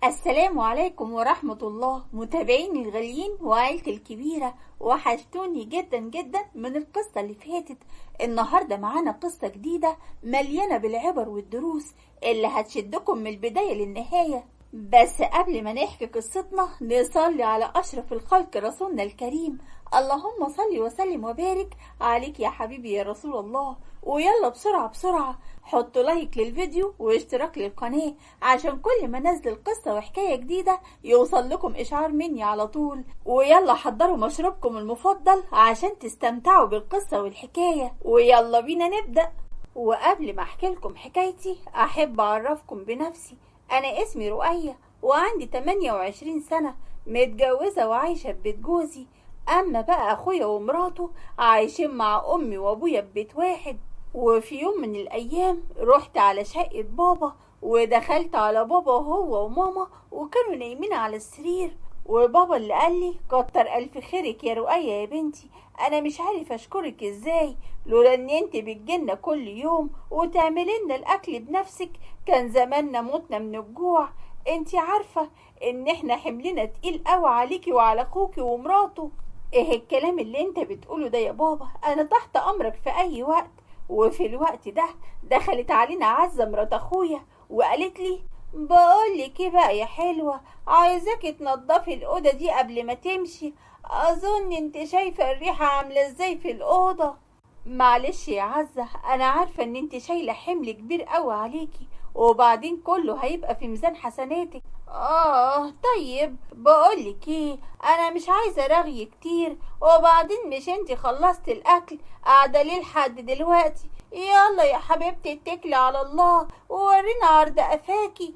السلام عليكم ورحمة الله متابعيني الغاليين وعيلتي الكبيرة، وحشتوني جدا جدا من القصة اللي فاتت. النهاردة معانا قصة جديدة مليانة بالعبر والدروس اللي هتشدكم من البداية للنهاية. بس قبل ما نحكي قصتنا نصلي على أشرف الخلق رسولنا الكريم، اللهم صل وسلم وبارك عليك يا حبيبي يا رسول الله. ويلا بسرعة بسرعة حطوا لايك للفيديو واشتراك للقناة عشان كل ما نزل قصة وحكاية جديدة يوصل لكم اشعار مني على طول. ويلا حضروا مشروبكم المفضل عشان تستمتعوا بالقصة والحكاية، ويلا بينا نبدأ. وقبل ما احكي لكم حكايتي احب اعرفكم بنفسي. انا اسمي رؤية وعندي 28 سنة، متجوزة وعايشة ببيت جوزي. اما بقى اخويا ومراته عايشين مع امي وابويا ببيت واحد. وفي يوم من الايام رحت على شقة بابا ودخلت على بابا وهو وماما، وكانوا نايمين على السرير. وبابا اللي قال لي كتر الف خيرك يا رؤية يا بنتي، انا مش عارف اشكرك ازاي، لولا ان انت بتجينا كل يوم وتعملي لنا الاكل بنفسك كان زماننا متنا من الجوع. انت عارفة ان احنا حملنا تقيل قوي عليكي وعلى اخوكي ومراته. ايه الكلام اللي انت بتقوله ده يا بابا، انا تحت امرك في اي وقت. وفي الوقت ده دخلت علينا عزة مرات اخويا وقالت لي بقولك ايه بقى يا حلوة، عايزاكي تنضفي الأوضة دي قبل ما تمشي، اظن انت شايفة الريحة عاملة ازاي في الأوضة. معلش يا عزة، انا عارفة ان انت شايلة حمل كبير قوي عليكي، وبعدين كله هيبقى في ميزان حسناتك. طيب بقولك ايه، انا مش عايزة رغي كتير، وبعدين مش انت خلصت الاكل قاعدة ليه لحد دلوقتي؟ يلا يا حبيبتي اتكلي على الله وورينا عرض قفاكي.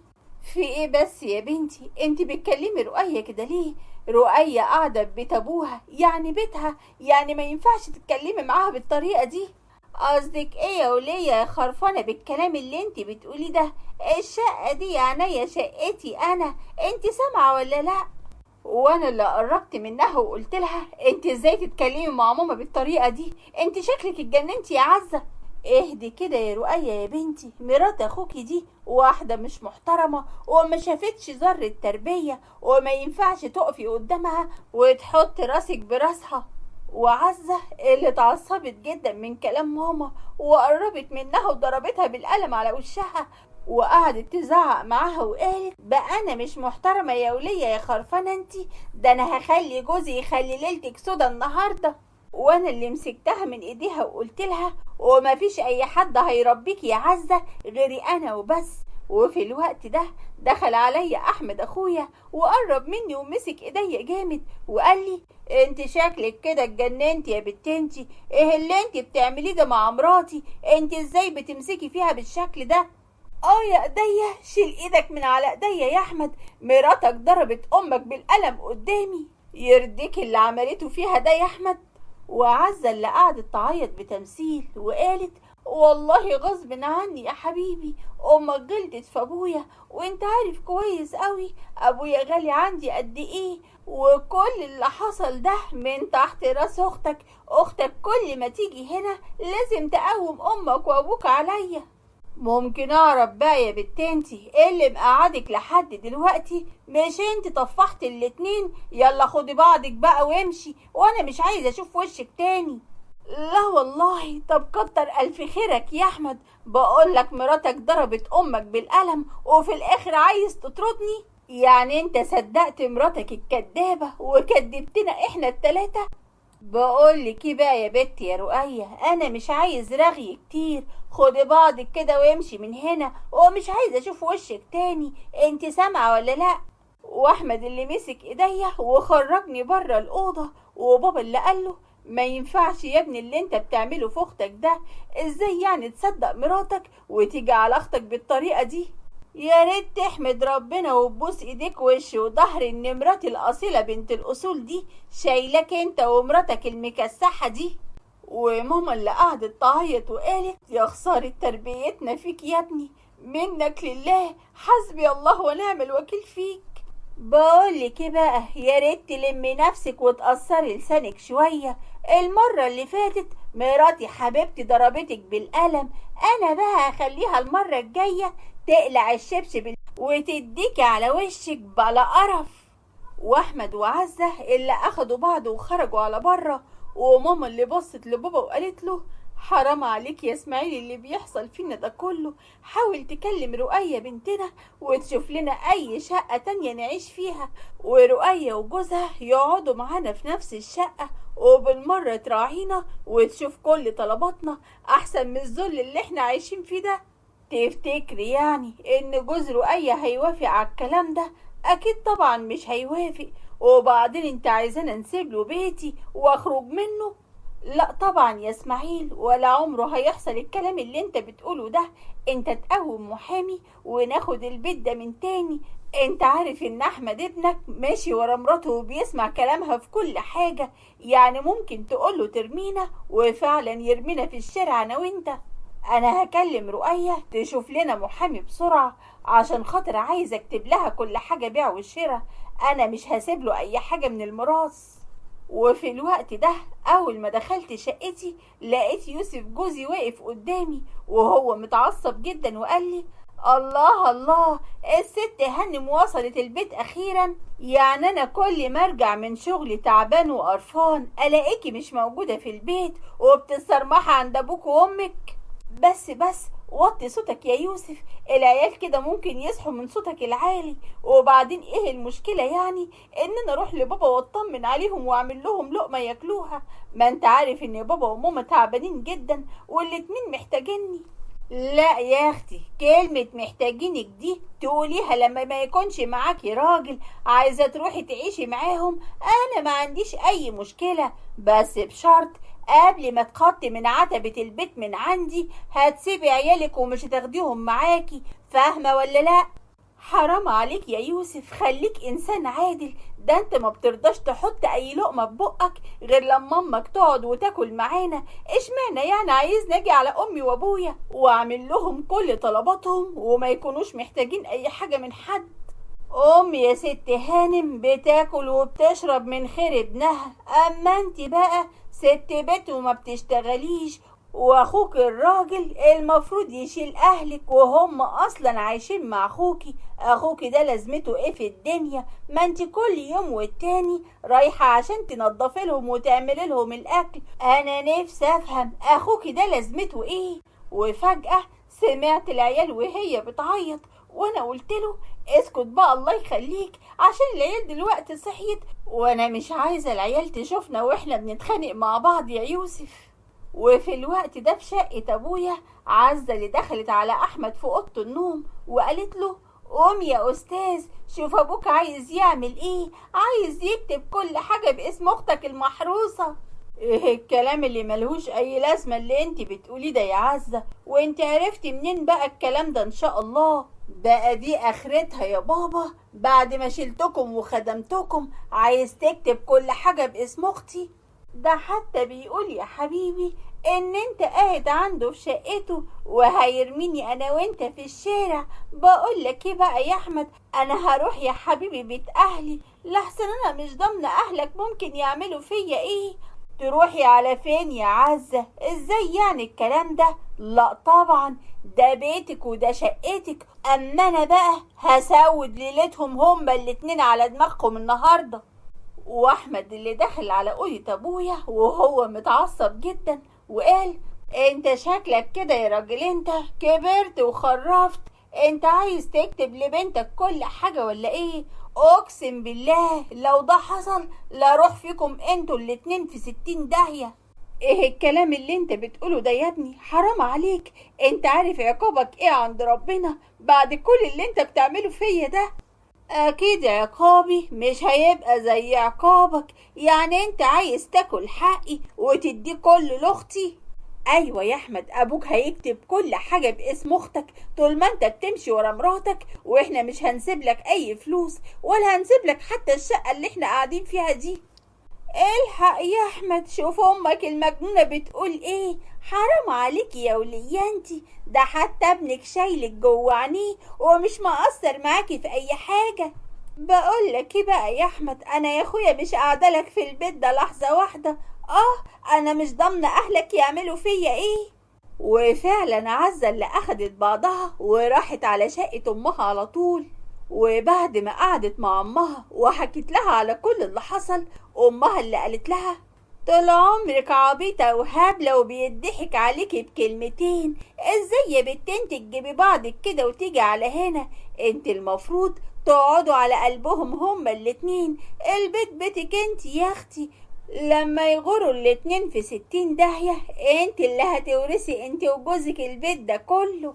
في ايه بس يا بنتي، انت بتكلمي رؤية كده ليه؟ رؤية قاعدة ببيت ابوها، يعني بيتها، يعني ما ينفعش تتكلمي معاها بالطريقة دي. قصدك ايه يا ولية يا خرفانة بالكلام اللي انت بتقولي ده؟ الشقة دي عينيا شقتي انا، انت سامعة ولا لا؟ وانا اللي قربت منها وقلت لها انت ازاي تتكلمي مع ماما بالطريقة دي، انت شكلك اتجننتي يا عزة. اهدي كده يا رؤية يا بنتي، مرات اخوكي دي واحدة مش محترمة وما شافتش ذرة تربية، وما ينفعش تقفي قدامها وتحط راسك براسها. وعزة اللي اتعصبت جدا من كلام ماما وقربت منها وضربتها بالقلم على وشها وقعدت تزعق معاها وقالت بقى انا مش محترمة يا ولية يا خرفانة انتي، ده انا هخلي جوزي يخلي ليلتك سودا النهاردة. وانا اللي مسكتها من ايديها وقلت لها وما فيش اي حد هيربيك يا عزة غيري انا وبس. وفي الوقت ده دخل عليا احمد اخويا وقرب مني ومسك ايديا جامد وقال لي انت شكلك كده اتجننتي يا بنت انتي، ايه اللي انت بتعمليه ده مع مراتي؟ انت ازاي بتمسكي فيها بالشكل ده؟ يا ايديا، شيل ايدك من على ايديا يا احمد، مراتك ضربت امك بالقلم قدامي، يرضيك اللي عملته فيها ده يا احمد؟ وعزة اللي قعدت تعيط بتمثيل وقالت والله غصب عني يا حبيبي، امك غلطت في ابويا وانت عارف كويس قوي ابويا غالي عندي قد ايه، وكل اللي حصل ده من تحت راس اختك، اختك كل ما تيجي هنا لازم تقوم امك وابوك عليا. ممكن اعرف بقى يا بنت انتي ايه اللي مقعدك لحد دلوقتي؟ مش انت طفحت الاتنين؟ يلا خدي بعضك بقى وامشي، وانا مش عايزه اشوف وشك تاني. لا والله، طب كتر الف خيرك يا احمد، بقولك مراتك ضربت امك بالقلم وفي الاخر عايز تطردني؟ يعني انت صدقت مراتك الكدابه وكدبتنا احنا التلاتة؟ بقولك ايه بقى يا بنتي يا رؤية، انا مش عايز رغي كتير، خدي بعضك كده وامشي من هنا، ومش عايزه اشوف وشك تاني، انت سامعه ولا لا؟ واحمد اللي مسك ايديا وخرجني بره الاوضه، وبابا اللي قاله ما ينفعش يا ابني اللي انت بتعمله في اختك ده، ازاي يعني تصدق مراتك وتيجي على اختك بالطريقه دي؟ يا ريت تحمد ربنا وتبوس ايديك وش وظهر ان مراتي الاصيله بنت الاصول دي شايلاك انت ومراتك المكسحه دي. وماما اللي قعدت تعيط وقالت يا خساره تربيتنا فيك يا ابني، منك لله، حسبي الله ونعم الوكيل فيك. بقولك ايه بقى، يا ريت تلمي نفسك وتقصري لسانك شويه، المره اللي فاتت مراتي حبيبتي ضربتك بالقلم، انا بقى هخليها المره الجايه تقلع الشبشب وتديكي على وشك بلا قرف. واحمد وعزة اللي اخدوا بعض وخرجوا على بره، وماما اللي بصت لبابا وقالت له حرام عليك يا اسماعيل اللي بيحصل فينا ده كله، حاول تكلم رؤية بنتنا وتشوف لنا اي شقة تانية نعيش فيها، ورؤية وجوزها يقعدوا معانا في نفس الشقة، وبالمرة تراعينا وتشوف كل طلباتنا احسن من الذل اللي احنا عايشين فيه ده. تفتكري يعني ان جوز رؤية هيوافق على الكلام ده؟ اكيد طبعا مش هيوافق. وبعدين انت عايزانا نسيب له بيتي واخرج منه؟ لا طبعا يا اسماعيل، ولا عمره هيحصل الكلام اللي انت بتقوله ده. انت تقوم محامي وناخد البيت ده من تاني. انت عارف ان احمد ابنك ماشي ورا مراته وبيسمع كلامها في كل حاجة، يعني ممكن تقوله ترمينا وفعلا يرمينا في الشارع انا وانت. انا هكلم رؤية تشوف لنا محامي بسرعة عشان خاطر عايز اكتب لها كل حاجة بيع وشراء، انا مش هسيب له اي حاجة من الميراث. وفي الوقت ده اول ما دخلت شقتي لقيت يوسف جوزي واقف قدامي وهو متعصب جدا وقال لي الله الله، الست هانم وصلت البيت اخيرا، يعني انا كل ما ارجع من شغلي تعبان وقرفان الاقيكي مش موجودة في البيت وبتتصرمحي عند ابوك وامك. بس وطي صوتك يا يوسف، العيال كده ممكن يصحوا من صوتك العالي. وبعدين ايه المشكلة يعني ان انا اروح لبابا واطمن عليهم واعمل لهم لقمة ياكلوها؟ ما انت عارف ان بابا وماما تعبانين جدا والاتنين محتاجيني. لا يا اختي، كلمة محتاجينك دي تقوليها لما ما يكونش معاكي راجل عايزة تروحي تعيشي معاهم، انا ما عنديش اي مشكلة، بس بشرط قبل ما تخطي من عتبة البيت من عندي هتسيبي عيالك ومش هتاخديهم معاكي، فاهمة ولا لا؟ حرام عليك يا يوسف، خليك انسان عادل، ده انت ما بترضاش تحط اي لقمة في بقك غير لما امك تقعد وتاكل معانا، اشمعنى يعني عايزني اجي على امي وابويا واعمل لهم كل طلباتهم وما يكونوش محتاجين اي حاجة من حد؟ امي يا ست هانم بتاكل وبتشرب من خير ابنها، اما انت بقى ست بيت وما بتشتغليش، واخوك الراجل المفروض يشيل اهلك وهم اصلا عايشين مع اخوكي، اخوكي ده لازمته ايه في الدنيا؟ ما انت كل يوم والتاني رايحة عشان تنضفي لهم وتعملي لهم الاكل، انا نفسي افهم اخوكي ده لازمته ايه؟ وفجأة سمعت العيال وهي بتعيط، وانا قلت له اسكت بقى الله يخليك عشان العيال دلوقتي صحيت وانا مش عايزة العيال تشوفنا واحنا بنتخانق مع بعض يا يوسف. وفي الوقت ده في شقة ابويا عزة اللي دخلت على احمد في اوضة النوم وقالت له قوم يا استاذ شوف ابوك عايز يعمل ايه، عايز يكتب كل حاجة باسم اختك المحروسة. ايه الكلام اللي ملهوش اي لازمة اللي انت بتقوليه ده يا عزة؟ وانت عرفتي منين بقى الكلام ده؟ ان شاء الله بقى دي اخرتها يا بابا، بعد ما شلتكم وخدمتكم عايز تكتب كل حاجة باسم اختي؟ ده حتى بيقول يا حبيبي ان انت قاعد عنده في شقته وهيرميني انا وانت في الشارع. بقول لك ايه بقى يا احمد، انا هروح يا حبيبي بيت اهلي لحسن انا مش ضامنه اهلك ممكن يعملوا فيا ايه. تروحي على فين يا عزة؟ ازاي يعني الكلام ده؟ لا طبعا ده بيتك وده شقتك، اما انا بقى هسود ليلتهم هما الاتنين على دماغكم النهارده. واحمد اللي دخل على اوضه ابويا وهو متعصب جدا وقال انت شكلك كده يا راجل، انت كبرت وخرفت، انت عايز تكتب لبنتك كل حاجه ولا ايه؟ اقسم بالله لو ده حصل لا روح فيكم انتوا الاتنين في 60 داهيه. ايه الكلام اللي انت بتقوله ده يا ابني؟ حرام عليك، انت عارف عقابك ايه عند ربنا بعد كل اللي انت بتعمله فيا ده؟ اكيد عقابي مش هيبقى زي عقابك، يعني انت عايز تاكل حقي وتديه كله لاختي؟ ايوه يا احمد، ابوك هيكتب كل حاجه باسم اختك طول ما انت بتمشي ورا مراتك، واحنا مش هنسيب لك اي فلوس ولا هنسيب لك حتى الشقه اللي احنا قاعدين فيها دي. الحق يا احمد، شوف امك المجنونه بتقول ايه، حرام عليكي يا وليانتي، ده حتى ابنك شايلك جوه عينيه ومش مقصر معاكي في اي حاجه. بقول لك ايه بقى يا احمد، انا يا اخويا مش قاعده لك في البيت ده لحظه واحده، انا مش ضامنه اهلك يعملوا فيا ايه. وفعلا عزة اللي أخدت بعضها وراحت على شقة أمها على طول. وبعد ما قعدت مع أمها وحكت لها على كل اللي حصل، أمها اللي قالت لها طول عمرك عبيطة وهبلة وبيضحك عليكي بكلمتين، ازاي يا بنت انت تجيبي بعضك كده وتيجي على هنا؟ انت المفروض تقعدوا على قلبهم هما الاتنين، البيت بيتك انت يا اختي، لما يغوروا الاتنين في 60 داهية انت اللي هتورثي انت وجوزك البيت ده كله.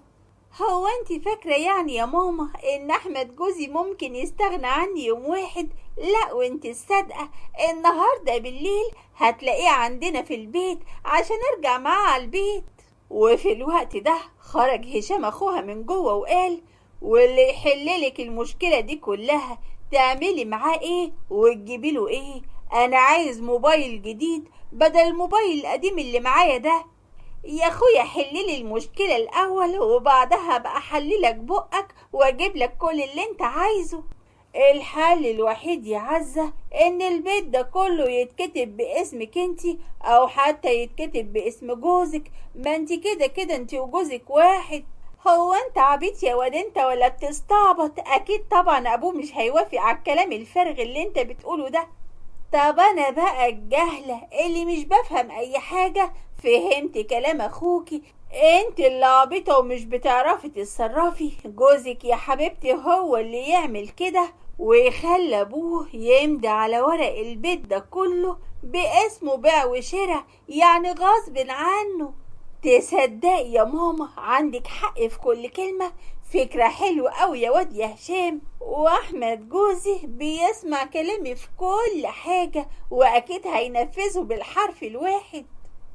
هو انت فاكرة يعني يا ماما ان احمد جوزي ممكن يستغنى عني يوم واحد؟ لا وانت الصادقة، النهاردة بالليل هتلاقيه عندنا في البيت عشان ارجع معاه على البيت. وفي الوقت ده خرج هشام اخوها من جوه وقال واللي يحللك المشكلة دي كلها تعملي معاه ايه وتجيبي له ايه؟ انا عايز موبايل جديد بدل الموبايل القديم اللي معايا ده. يا اخويا حللي المشكلة الاول وبعدها بقى احللك بقك واجيب لك كل اللي انت عايزه. الحل الوحيد يا عزة ان البيت ده كله يتكتب باسمك انتي او حتى يتكتب باسم جوزك، ما انتي كده كده انتي وجوزك واحد. هو انت عبيط يا واد انت ولا بتستعبط؟ اكيد طبعا ابوه مش هيوافق على الكلام الفارغ اللي انت بتقوله ده. طب انا بقى الجهلة اللي مش بفهم اي حاجة فهمت كلام اخوكي، انت اللي عبيطة ومش بتعرفي تتصرفي، جوزك يا حبيبتي هو اللي يعمل كده ويخلي ابوه يمضي على ورق البيت ده كله باسمه بيع وشراء، يعني غصب عنه. تصدقي يا ماما عندك حق في كل كلمة، فكرة حلوة أوي يا واد يا هشام، وأحمد جوزي بيسمع كلامي في كل حاجة وأكيد هينفذه بالحرف الواحد.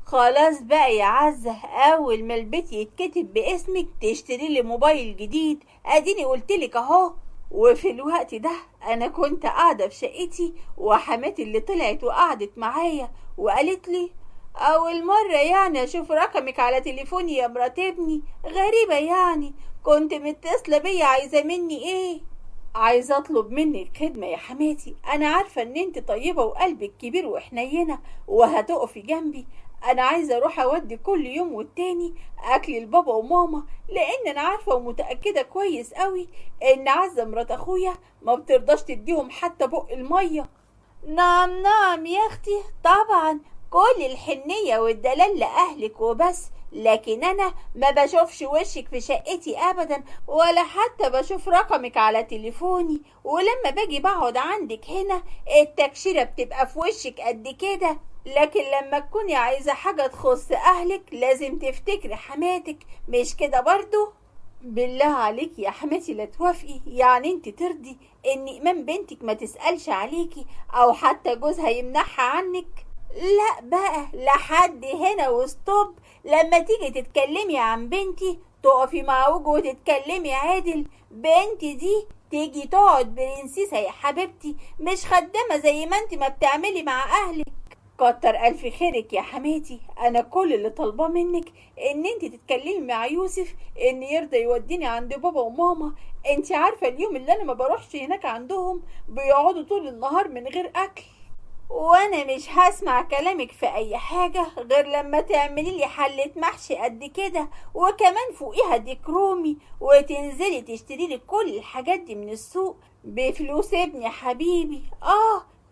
خلاص بقى يا عزة، أول ما البيت يتكتب باسمك تشتري لي موبايل جديد، أديني قلتلك أهو. وفي الوقت ده أنا كنت قاعدة في شقتي وحماتي اللي طلعت وقعدت معايا وقالت لي أول مرة يعني أشوف رقمك على تليفوني يا مرات ابني، غريبة يعني كنت متصلة بيا عايزة مني إيه؟ عايزة أطلب منك خدمة يا حماتي، أنا عارفة إن أنت طيبة وقلبك كبير وحنينة وهتقفي جنبي، أنا عايزة أروح أودي كل يوم والتاني أكل البابا وماما، لأن أنا عارفة ومتأكدة كويس قوي إن عزة مرات أخويا ما بترضاش تديهم حتى بق المية. نعم نعم يا أختي، طبعا كل الحنية والدلال لأهلك وبس، لكن أنا ما بشوفش وشك في شقتي أبدا ولا حتى بشوف رقمك على تليفوني، ولما باجي بقعد عندك هنا التكشيرة بتبقى في وشك قد كده، لكن لما تكوني عايزة حاجة تخص أهلك لازم تفتكري حماتك، مش كده برضو؟ بالله عليك يا حماتي لا توافقي، يعني انت ترضي ان إمام بنتك ما تسألش عليكي أو حتى جوزها يمنعها عنك؟ لا بقى لحد هنا وستوب، لما تيجي تتكلمي عن بنتي تقفي مع وجه وتتكلمي عادل، بنتي دي تيجي تقعد برنسيسة يا حبيبتي، مش خدامة زي ما انت ما بتعملي مع أهلك. كتر ألف خيرك يا حماتي، أنا كل اللي طالباه منك إن انت تتكلمي مع يوسف إن يرضى يوديني عند بابا وماما، انت عارفة اليوم اللي أنا ما بروحش هناك عندهم بيقعدوا طول النهار من غير أكل، وانا مش هسمع كلامك في اي حاجة غير لما تعملي لي حلة محشي قد كده وكمان فوقيها ديك رومي، وتنزلي تشتري لي كل الحاجات دي من السوق بفلوس ابني حبيبي.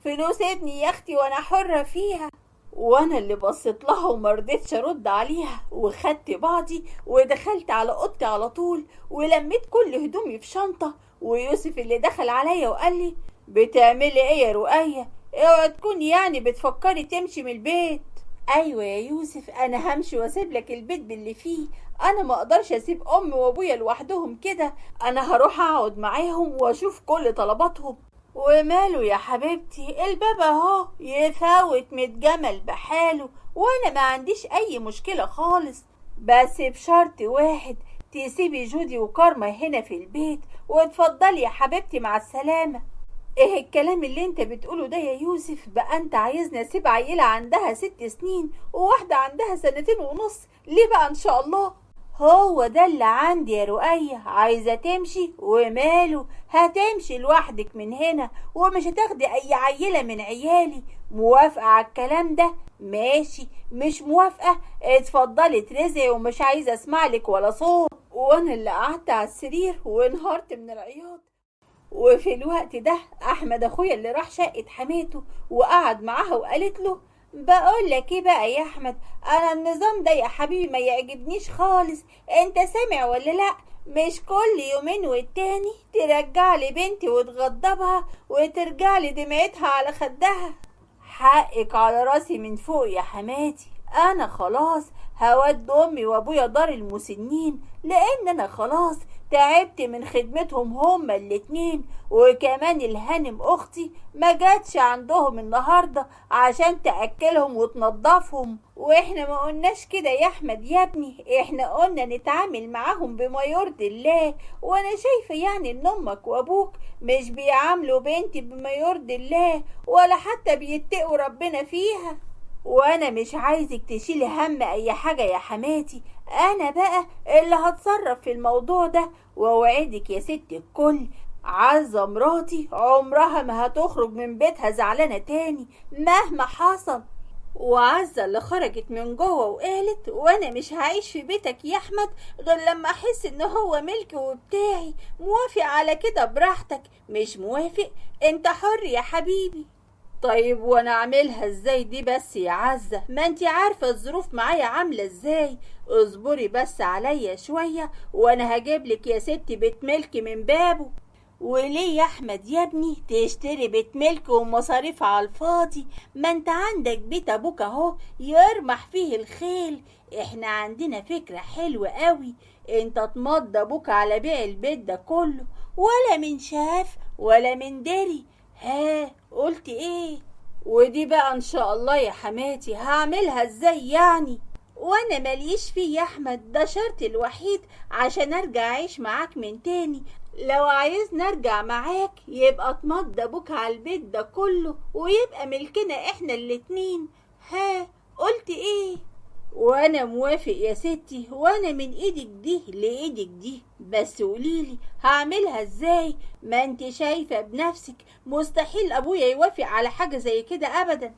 فلوس ابني يا اختي وانا حرة فيها. وانا اللي بصيت لها ومرضتش ارد عليها وخدت بعضي ودخلت على اوضتي على طول ولميت كل هدومي في شنطة، ويوسف اللي دخل عليا وقال لي بتعملي ايه يا رقية؟ اوعي تكوني يعني بتفكري تمشي من البيت. ايوه يا يوسف انا همشي واسيب لك البيت باللي فيه، انا ما اقدرش اسيب امي وابويا لوحدهم كده، انا هروح اقعد معاهم واشوف كل طلباتهم. وماله يا حبيبتي، الباب اهو يفوت متجمل بحاله وانا ما عنديش اي مشكلة خالص، بس بشرط واحد، تسيبي جودي وكارما هنا في البيت وتفضلي يا حبيبتي مع السلامة. ايه الكلام اللي انت بتقوله ده يا يوسف؟ بقى انت عايزنا اسيب عيلة عندها 6 سنين وواحدة عندها 2.5 سنين؟ ليه بقى ان شاء الله؟ هو ده اللي عندي يا رقية، عايزة تمشي وماله، هتمشي لوحدك من هنا ومش هتاخدي اي عيلة من عيالي. موافقة على الكلام ده؟ ماشي. مش موافقة؟ اتفضلي ترزعي ومش عايزة اسمع لك ولا صوت. وانا اللي قعدت على السرير وانهارت من العياط. وفي الوقت ده احمد اخويا اللي راح شقة حماته وقعد معاها وقالت له بقول لك ايه بقى يا احمد، انا النظام ده يا حبيبي ما يعجبنيش خالص، انت سامع ولا لا؟ مش كل يومين والتاني ترجع لي بنتي وتغضبها وترجع لي دمعتها على خدها. حقك على راسي من فوق يا حماتي، انا خلاص هود امي وابويا دار المسنين، لان انا خلاص تعبت من خدمتهم هما الاتنين، وكمان الهانم اختي ما جاتش عندهم النهارده عشان تاكلهم وتنظفهم. واحنا ما قلناش كده يا احمد يا ابني، احنا قلنا نتعامل معاهم بما يرضي الله، وانا شايفه يعني ان امك وابوك مش بيعاملوا بنتي بما يرضي الله ولا حتى بيتقوا ربنا فيها. وانا مش عايزك تشيلي هم اي حاجة يا حماتي، انا بقى اللي هتصرف في الموضوع ده، واوعدك يا ست الكل عزة مراتي عمرها ما هتخرج من بيتها زعلانة تاني مهما حصل. وعزة اللي خرجت من جوه وقالت وانا مش هعيش في بيتك يا احمد غير لما احس ان هو ملكي وبتاعي، موافق على كده براحتك، مش موافق انت حر يا حبيبي. طيب وانا اعملها ازاي دي بس يا عزة؟ ما انت عارفة الظروف معايا عاملة ازاي، اصبري بس عليا شوية وانا هجيبلك يا ستي بيت ملك من بابه. وليه يا احمد يا ابني تشتري بيت ملك ومصاريف على الفاضي؟ ما انت عندك بيت ابوك اهو يرمح فيه الخيل. احنا عندنا فكرة حلوة قوي، انت تمضي ابوك على بيع البيت ده كله، ولا من شاف ولا من دري. ها قلت ايه؟ ودي بقى ان شاء الله يا حماتي هعملها ازاي يعني؟ وانا ماليش فيه يا احمد، ده شرط الوحيد عشان ارجع اعيش معاك من تاني. لو عايز نرجع معاك يبقى تمضي ابوك على البيت ده كله ويبقى ملكنا احنا الاتنين. ها قلت ايه؟ وانا موافق يا ستي، وانا من ايدك دي لايدك دي، بس قوليلي هعملها ازاي؟ ما انت شايفة بنفسك مستحيل ابويا يوافق على حاجة زي كده ابدا.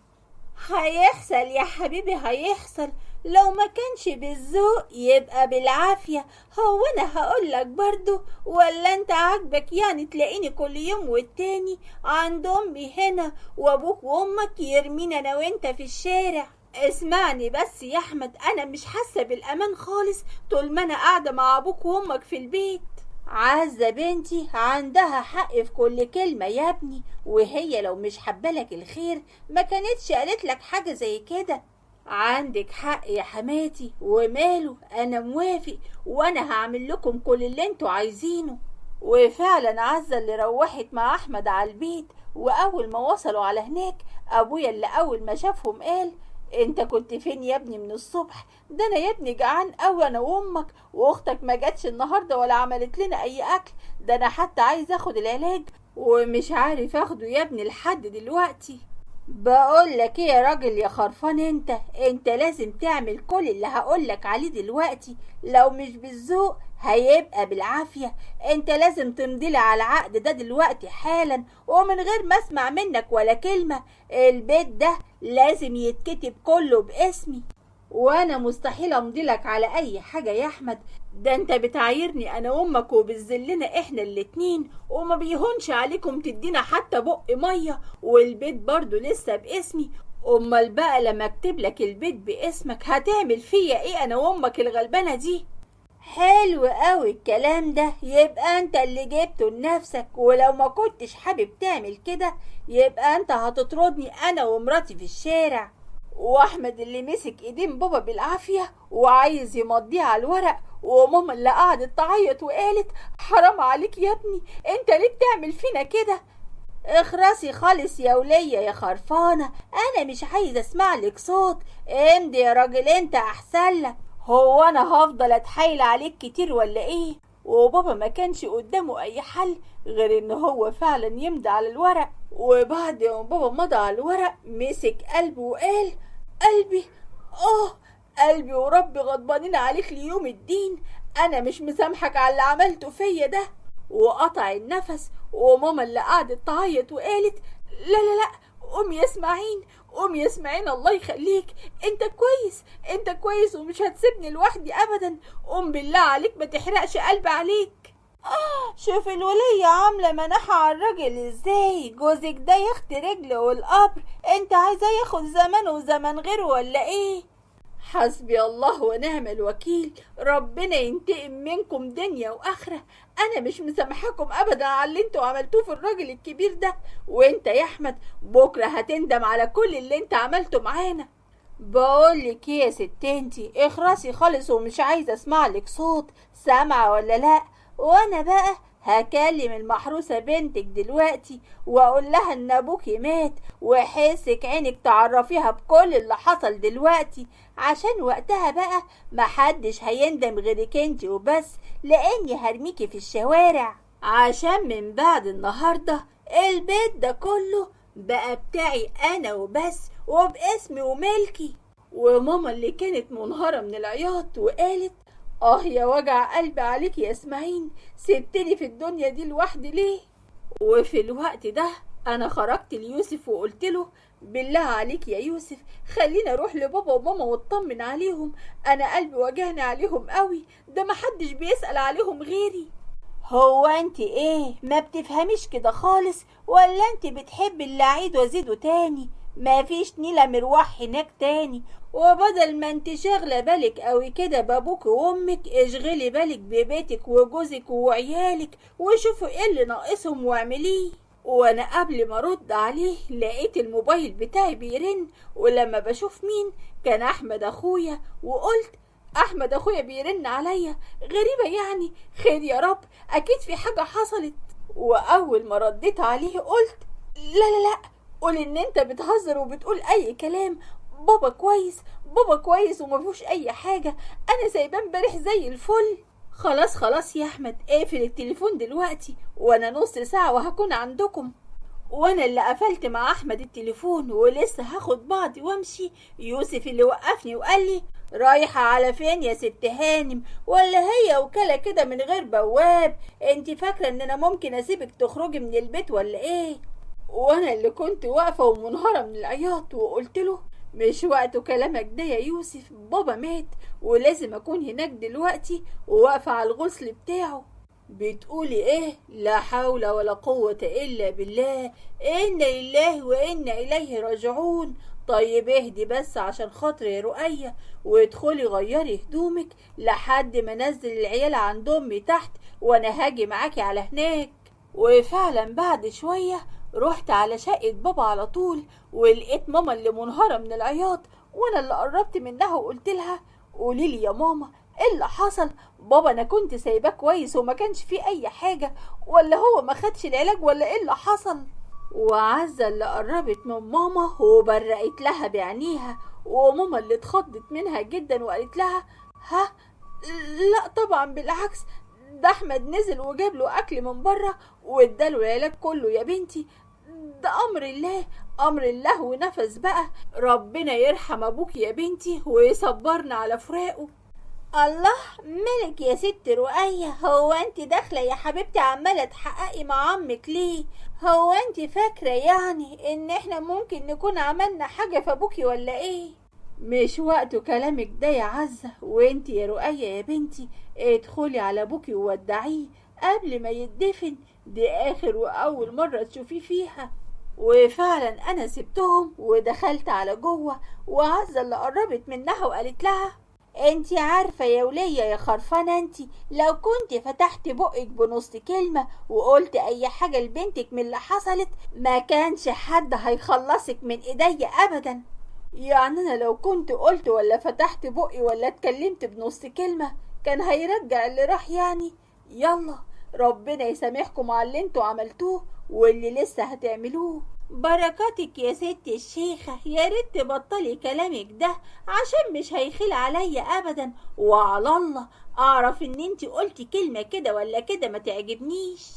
هيحصل يا حبيبي هيحصل، لو ما كانش بالذوق يبقى بالعافية. هو انا هقولك برضو ولا انت عاجبك يعني تلاقيني كل يوم والتاني عند امي هنا وابوك وامك يرمينا انا وانت في الشارع؟ اسمعني بس يا احمد، انا مش حاسه بالامان خالص طول ما انا قاعده مع ابوك وامك في البيت. عزة بنتي عندها حق في كل كلمه يا ابني، وهي لو مش حبالك الخير ما كانتش قالت لك حاجه زي كده. عندك حق يا حماتي، وماله انا موافق، وانا هعمل لكم كل اللي انتوا عايزينه. وفعلا عزة اللي روحت مع احمد على البيت، واول ما وصلوا على هناك ابويا اللي اول ما شافهم قال انت كنت فين يا ابني من الصبح؟ ده انا يا ابني جعان قوي انا وامك، واختك ما جاتش النهارده ولا عملت لنا اي اكل، ده انا حتى عايز اخد العلاج ومش عارف اخده يا ابني لحد دلوقتي. بقول لك ايه يا راجل يا خرفان، انت لازم تعمل كل اللي هقول لك عليه دلوقتي، لو مش بالذوق هيبقى بالعافية. انت لازم تمضي لي على العقد ده دلوقتي حالا، ومن غير ما اسمع منك ولا كلمة. البيت ده لازم يتكتب كله باسمي، وانا مستحيل امضي لك على اي حاجة يا احمد، ده انت بتعايرني انا وامك وبتذلنا احنا الاتنين، وما بيهونش عليكم تدينا حتى بق مية، والبيت برضو لسه باسمي. امال بقى لما اكتب لك البيت باسمك هتعمل فيا ايه انا وامك الغلبانة دي؟ حلو قوي الكلام ده، يبقى انت اللي جبته لنفسك، ولو ما كنتش حابب تعمل كده يبقى انت هتطردني انا ومراتي في الشارع. واحمد اللي مسك ايدين بابا بالعافية وعايز يمضيه على الورق، وماما اللي قعدت تعيط وقالت حرام عليك يا ابني، انت ليه بتعمل فينا كده؟ اخرسي خالص يا ولية يا خرفانة، انا مش عايزة اسمع لك صوت، امضي يا راجل انت احسن لك. هو انا هفضل اتحايل عليك كتير ولا ايه؟ وبابا ما كانش قدامه اي حل غير ان هو فعلا يمضي على الورق. وبعد ما بابا مضى على الورق مسك قلبه وقال قلبي، قلبي وربي غضبانين عليك ليوم الدين، انا مش مسامحك على اللي عملته فيا ده. وقطع النفس. وماما اللي قعدت تعيط وقالت لا لا لا، قوم يا اسماعيل، قوم يا اسماعيل الله يخليك، انت كويس، انت كويس ومش هتسيبني لوحدي ابدا، قوم بالله عليك ما تحرقش قلبي عليك. شوف الولية عاملة مناحة على الراجل ازاي، جوزك ده يخت رجله والقبر، انت عايزاه ياخد زمنه وزمن غيره ولا ايه؟ حسبي الله ونعم الوكيل، ربنا ينتقم منكم دنيا واخرة، انا مش مسامحاكم ابدا على اللي انتوا عملتوه في الراجل الكبير ده، وانت يا احمد بكرة هتندم على كل اللي انت عملته معانا. بقولك ايه يا ست انتي، اخرسي خالص ومش عايزة اسمع لك صوت، سامعة ولا لا؟ وانا بقى هكلم المحروسة بنتك دلوقتي واقول لها ان ابوكي مات، وحسك عينك تعرفيها بكل اللي حصل دلوقتي، عشان وقتها بقى محدش هيندم غيرك انتي وبس، لاني هرميكي في الشوارع، عشان من بعد النهاردة البيت ده كله بقى بتاعي انا وبس، وباسمي وملكي. وماما اللي كانت منهارة من العياط وقالت اه يا وجع قلبي عليك يا اسماعيل، سبتني في الدنيا دي لوحدي ليه؟ وفي الوقت ده انا خرجت ليوسف وقلت له بالله عليك يا يوسف خلينا اروح لبابا وماما واطمن عليهم، انا قلبي وجعني عليهم قوي، ده محدش بيسأل عليهم غيري. هو انت ايه ما بتفهميش كده خالص، ولا انت بتحبي اللي اعيد وازيده تاني؟ ما فيش نيلة مروح هناك تاني، وبدل ما انت شاغلة بالك قوي كده بابوك وامك، اشغلي بالك ببيتك وجوزك وعيالك، وشوفوا ايه اللي ناقصهم واعمليه. وانا قبل ما ارد عليه لقيت الموبايل بتاعي بيرن، ولما بشوف مين كان احمد اخويا، وقلت احمد اخويا بيرن عليا، غريبة يعني، خير يا رب اكيد في حاجة حصلت. واول ما رديت عليه قلت لا لا لا، قول ان انت بتهزر وبتقول اي كلام، بابا كويس، بابا كويس ومفيهوش اي حاجة، انا سايباه امبارح زي الفل. خلاص خلاص يا احمد اقفل التليفون دلوقتي، وانا نص ساعة وهكون عندكم. وانا اللي قفلت مع احمد التليفون ولسه هاخد بعضي وامشي، يوسف اللي وقفني وقال لي رايحة على فين يا ست هانم؟ ولا هي وكالة كده من غير بواب؟ انت فاكرة ان انا ممكن اسيبك تخرجي من البيت ولا ايه؟ وانا اللي كنت واقفة ومنهارة من العياط وقلت له مش وقت كلامك ده يا يوسف، بابا مات ولازم اكون هناك دلوقتي وواقفة على الغسل بتاعه. بتقولي ايه؟ لا حول ولا قوة الا بالله، انا لله وانا اليه راجعون. طيب اهدي بس عشان خاطري يا رقية، وادخلي غيري هدومك لحد ما نزل العيال عند امي تحت، وانا هاجي معاكي على هناك. وفعلا بعد شوية رحت على شقة بابا على طول، ولقيت ماما اللي منهارة من العياط، وانا اللي قربت منها وقلت لها قولي لي يا ماما ايه اللي حصل؟ بابا انا كنت سايباه كويس وما كانش فيه اي حاجة، ولا هو ما خدش العلاج ولا ايه اللي حصل؟ وعزة اللي قربت من ماما وبرقت لها بعينيها، وماما اللي اتخضت منها جدا وقالت لها ها لا طبعا بالعكس، ده احمد نزل وجاب له اكل من بره واداله العلاج كله يا بنتي، ده امر الله، امر الله ونفذ بقى، ربنا يرحم ابوك يا بنتي ويصبرنا على فراقه. الله ملك يا ست رقية، هو انت داخلة يا حبيبتي عمالة تحققي مع عمك ليه؟ هو انت فاكرة يعني ان احنا ممكن نكون عملنا حاجة في ابوكي ولا ايه؟ مش وقته كلامك ده يا عزة، وانت يا رقية يا بنتي ادخلي على ابوكي وودعيه قبل ما يدفن، دي اخر واول مرة تشوفيه فيها. وفعلا انا سبتهم ودخلت على جوه، وعزة اللي قربت منها وقالت لها انتي عارفة يا ولية يا خرفانة، انتي لو كنت فتحت بقك بنص كلمة وقلت اي حاجة لبنتك من اللي حصلت ما كانش حد هيخلصك من ايديا ابدا. يعني انا لو كنت قلت ولا فتحت بقي ولا اتكلمت بنص كلمة كان هيرجع اللي راح يعني؟ يلا ربنا يسامحكم على اللي انتوا عملتوه واللي لسه هتعملوه. بركاتك يا ست الشيخة، يا ريت تبطلي كلامك ده عشان مش هيخيل عليا ابدا، وعلى الله اعرف ان انتي قلتي كلمة كده ولا كده ما تعجبنيش.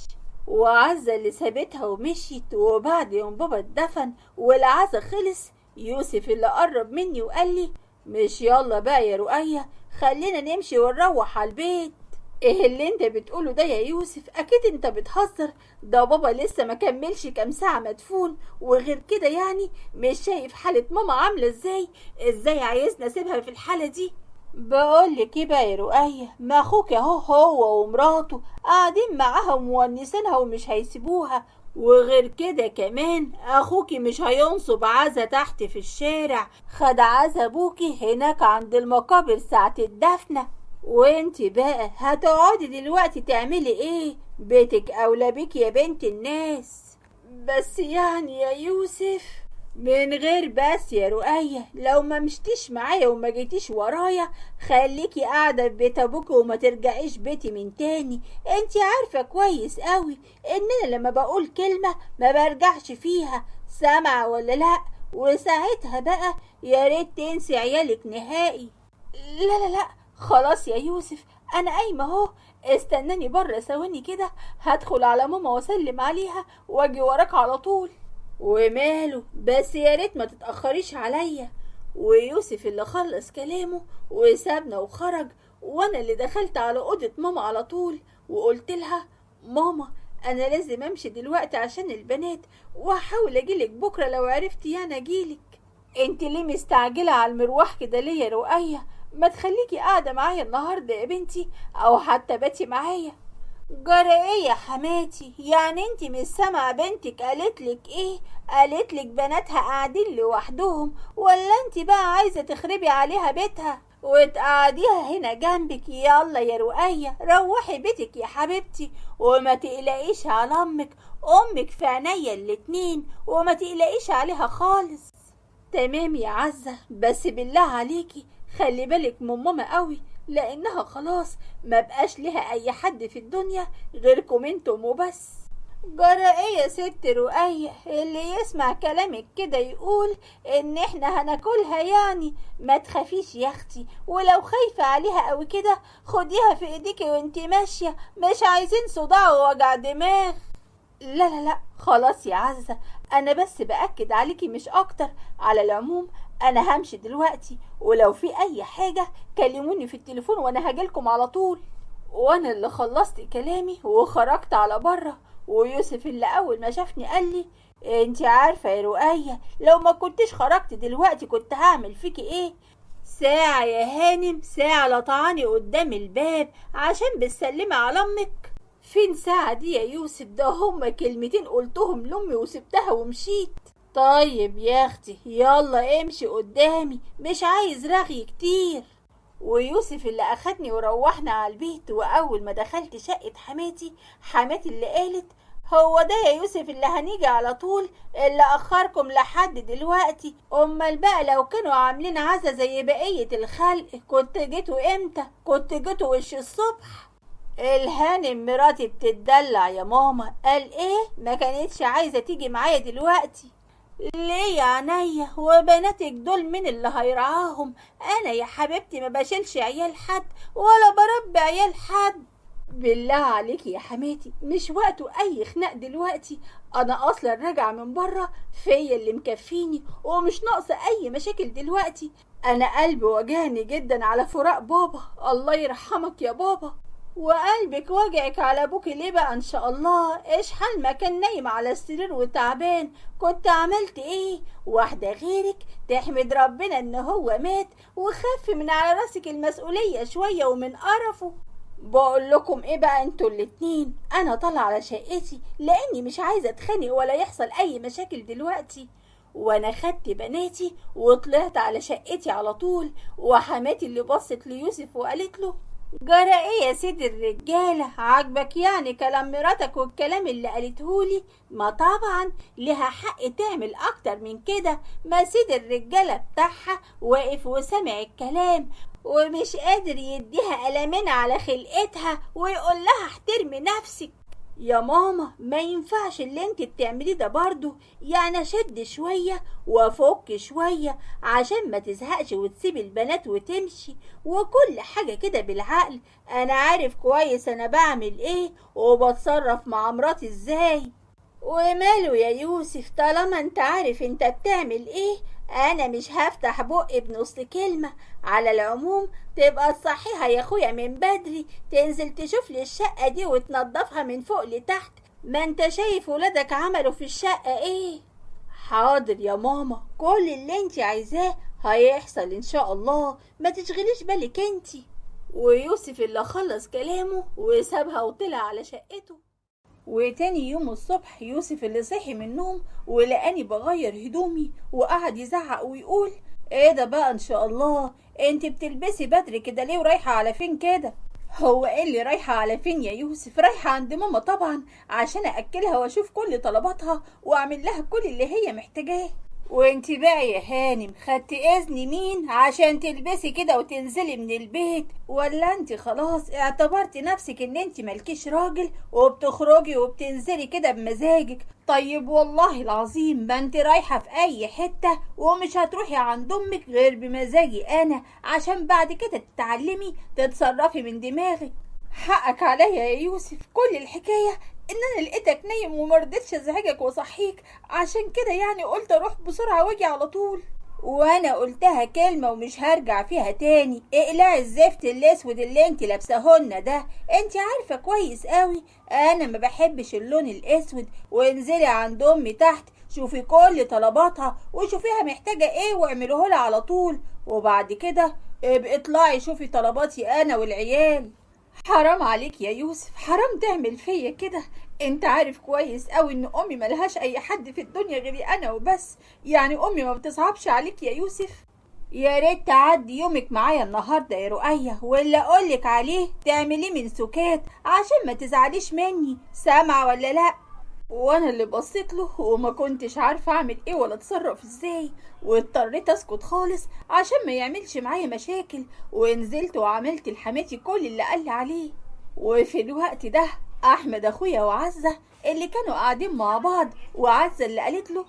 وعزة اللي سابتها ومشيت، وبعد يوم بابا اتدفن والعزة خلص، يوسف اللي قرب مني وقال لي مش يلا بقى يا رقية خلينا نمشي ونروح على البيت. ايه اللي انت بتقوله ده يا يوسف؟ اكيد انت بتهزر، ده بابا لسه ما كملش كام ساعة مدفون، وغير كده يعني مش شايف حالة ماما عاملة ازاي؟ ازاي عايزنا اسيبها في الحالة دي؟ بقولك ايه بقى يا رقية، ما اخوك اهو هو ومراته قاعدين معاها ومونسينها ومش هيسيبوها، وغير كده كمان اخوكي مش هينصب عزا تحت في الشارع، خد عزا ابوكي هناك عند المقابر ساعة الدفنة. وانتي بقى هتقعدي دلوقتي تعملي ايه؟ بيتك اولى بيك يا بنت الناس. بس يعني يا يوسف، من غير بس يا رقية، لو ما مشتيش معايا وما جيتيش ورايا خليكي قاعدة في بيت ابوك وما ترجعيش بيتي من تاني. انتي عارفة كويس قوي ان انا لما بقول كلمة ما برجعش فيها، سامعة ولا لا؟ وساعتها بقى يا ريت تنسي عيالك نهائي. لا لا لا خلاص يا يوسف، انا قايمة اهو، استناني بره ثواني كده، هدخل على ماما واسلم عليها واجي وراك على طول. وماله، بس يا ريت ما تتأخريش عليا. ويوسف اللي خلص كلامه وسابنا وخرج، وانا اللي دخلت على اوضة ماما على طول وقلت لها ماما انا لازم امشي دلوقتي عشان البنات، وهحاول اجيلك بكرة لو عرفت يعني اجيلك. انت ليه مستعجلة على المروح كده ليه يا رقية؟ ما تخليكي قاعدة معايا النهاردة يا بنتي، او حتى باتي معايا. جرى ايه يا حماتي؟ يعني انتي مش سامعة بنتك قالتلك ايه؟ قالتلك بناتها قاعدين لوحدهم، ولا انتي بقى عايزة تخربي عليها بيتها وتقعديها هنا جنبك؟ يلا يا رقية روحي بيتك يا حبيبتي، وما تقلقيش على امك، امك في عينيا الاتنين، وما تقلقيش عليها خالص. تمام يا عزة، بس بالله عليكي خلي بالك من ماما قوي، لانها خلاص ما بقاش لها اي حد في الدنيا غيركم انتم وبس. جرى ايه يا ست رقية؟ اللي يسمع كلامك كده يقول ان احنا هناكلها يعني. ما تخافيش يا اختي، ولو خايفة عليها قوي كده خديها في ايديكي وانتي ماشية، مش عايزين صداع ووجع دماغ. لا لا لا خلاص يا عزة، انا بس بأكد عليكي مش اكتر. على العموم انا همشي دلوقتي، ولو في اي حاجة كلموني في التليفون وانا هاجيلكم على طول. وانا اللي خلصت كلامي وخرجت على بره، ويوسف اللي اول ما شافني قال لي انت عارفة يا رقية لو ما كنتش خرجت دلوقتي كنت هعمل فيكي ايه؟ ساعة يا هانم، ساعة لطعاني قدام الباب عشان بتسلمي على امك. فين ساعة دي يا يوسف؟ ده هما كلمتين قلتهم لامي وسبتها ومشيت. طيب يا اختي يلا امشي قدامي، مش عايز رغي كتير. ويوسف اللي اخدني وروحنا على البيت، واول ما دخلت شقة حماتي، حماتي اللي قالت هو ده يا يوسف اللي هنيجي على طول، اللي اخركم لحد دلوقتي؟ امال بقى لو كانوا عاملين عزا زي بقية الخلق كنت جيتوا امتى؟ كنت جيتوا وش الصبح. الهانم مراتي بتتدلع يا ماما، قال ايه؟ ما كانتش عايزة تيجي معايا دلوقتي. ليه يا عينيا؟ وبناتك دول مين اللي هيرعاهم؟ انا يا حبيبتي ما بشيلش عيال حد ولا بربي عيال حد. بالله عليك يا حماتي مش وقته اي خناق دلوقتي، انا اصلا راجعه من بره فيا اللي مكفيني ومش ناقصه اي مشاكل دلوقتي. انا قلبي وجعني جدا على فراق بابا، الله يرحمك يا بابا. وقلبك وجعك على ابوك ليه بقى ان شاء الله؟ ايش حال ما كان نايم على السرير وتعبان كنت عملت ايه؟ واحدة غيرك تحمد ربنا ان هو مات وخف من على راسك المسؤولية شوية ومن قرفه. بقول لكم ايه بقى انتوا الاتنين، انا طالعه على شقتي لاني مش عايزه اتخانق ولا يحصل اي مشاكل دلوقتي. وانا خدت بناتي وطلعت على شقتي على طول، وحماتي اللي بصت ليوسف وقالت له جرى ايه يا سيد الرجالة؟ عاجبك يعني كلام مراتك والكلام اللي قالتهولي؟ ما طبعا لها حق تعمل اكتر من كده، ما سيد الرجالة بتاعها واقف وسامع الكلام ومش قادر يديها قلمين على خلقتها ويقول لها احترمي نفسك. يا ماما ما ينفعش اللي انت بتعمليه ده برضو، يعني شد شوية وافك شوية عشان ما تزهقش وتسيب البنات وتمشي، وكل حاجة كده بالعقل. انا عارف كويس انا بعمل ايه وبتصرف مع مراتي ازاي. وماله يا يوسف طالما انت عارف انت بتعمل ايه، انا مش هفتح بقي بنص كلمة. على العموم تبقى تصحيها يا اخويا من بدري، تنزل تشوف لي الشقة دي وتنظفها من فوق لتحت، ما انت شايف ولادك عملوا في الشقة ايه. حاضر يا ماما، كل اللي انت عايزاه هيحصل ان شاء الله، ما تشغليش بالك انت. ويوسف اللي خلص كلامه وسابها وطلع على شقته. وتاني يوم الصبح يوسف اللي صحي من النوم ولقاني بغير هدومي وقعد يزعق ويقول ايه ده بقى ان شاء الله، انت بتلبسي بدري كده ليه ورايحة على فين كده؟ هو ايه اللي رايحة على فين يا يوسف؟ رايحة عند ماما طبعا عشان اكلها واشوف كل طلباتها واعمل لها كل اللي هي محتاجاه. وانت بقى يا هانم خدتي اذن مين عشان تلبسي كده وتنزلي من البيت؟ ولا انت خلاص اعتبرتي نفسك ان انت مالكيش راجل وبتخرجي وبتنزلي كده بمزاجك؟ طيب والله العظيم ما انت رايحة في اي حتة ومش هتروحي عند امك غير بمزاجي انا، عشان بعد كده تتعلمي تتصرفي من دماغك. حقك عليا يا يوسف، كل الحكاية ان انا لقيتك نايم ومرضتش ازعجك واصحيك، عشان كده يعني قلت اروح بسرعة واجي على طول. وانا قلتها كلمة ومش هرجع فيها تاني، اقلعي الزفت الاسود اللي انت لابساهولنا ده، انت عارفة كويس قوي انا ما بحبش اللون الاسود، وانزلي عند امي تحت شوفي كل طلباتها وشوفيها محتاجة ايه واعملوهولها على طول، وبعد كده ابقي اطلعي شوفي طلباتي انا والعيال. حرام عليك يا يوسف، حرام تعمل فيا كده، انت عارف كويس قوي ان امي ملهاش اي حد في الدنيا غيري انا وبس، يعني امي ما بتصعبش عليك يا يوسف. يا ريت تعدي يومك معايا النهارده يا رقية، واللي اقولك عليه تعمليه من سكات عشان ما تزعليش مني، سامعه ولا لا؟ وانا اللي بصيت له وما كنتش عارفه اعمل ايه ولا اتصرف ازاي، واضطريت اسكت خالص عشان ما يعملش معايا مشاكل، ونزلت وعملت لحماتي كل اللي قال عليه. وفي الوقت ده احمد اخويا وعزه اللي كانوا قاعدين مع بعض، وعزه اللي قالت له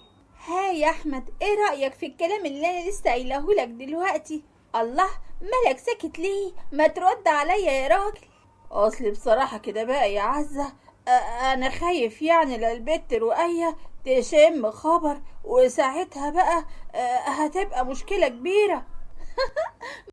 ها يا احمد ايه رايك في الكلام اللي انا لسه قايلهولك دلوقتي؟ الله مالك ساكت ليه؟ ما ترد عليا يا راجل. اصل بصراحه كده بقى يا عزه انا خايف يعني للبت رقية تشم خبر، وساعتها بقى هتبقى مشكلة كبيرة.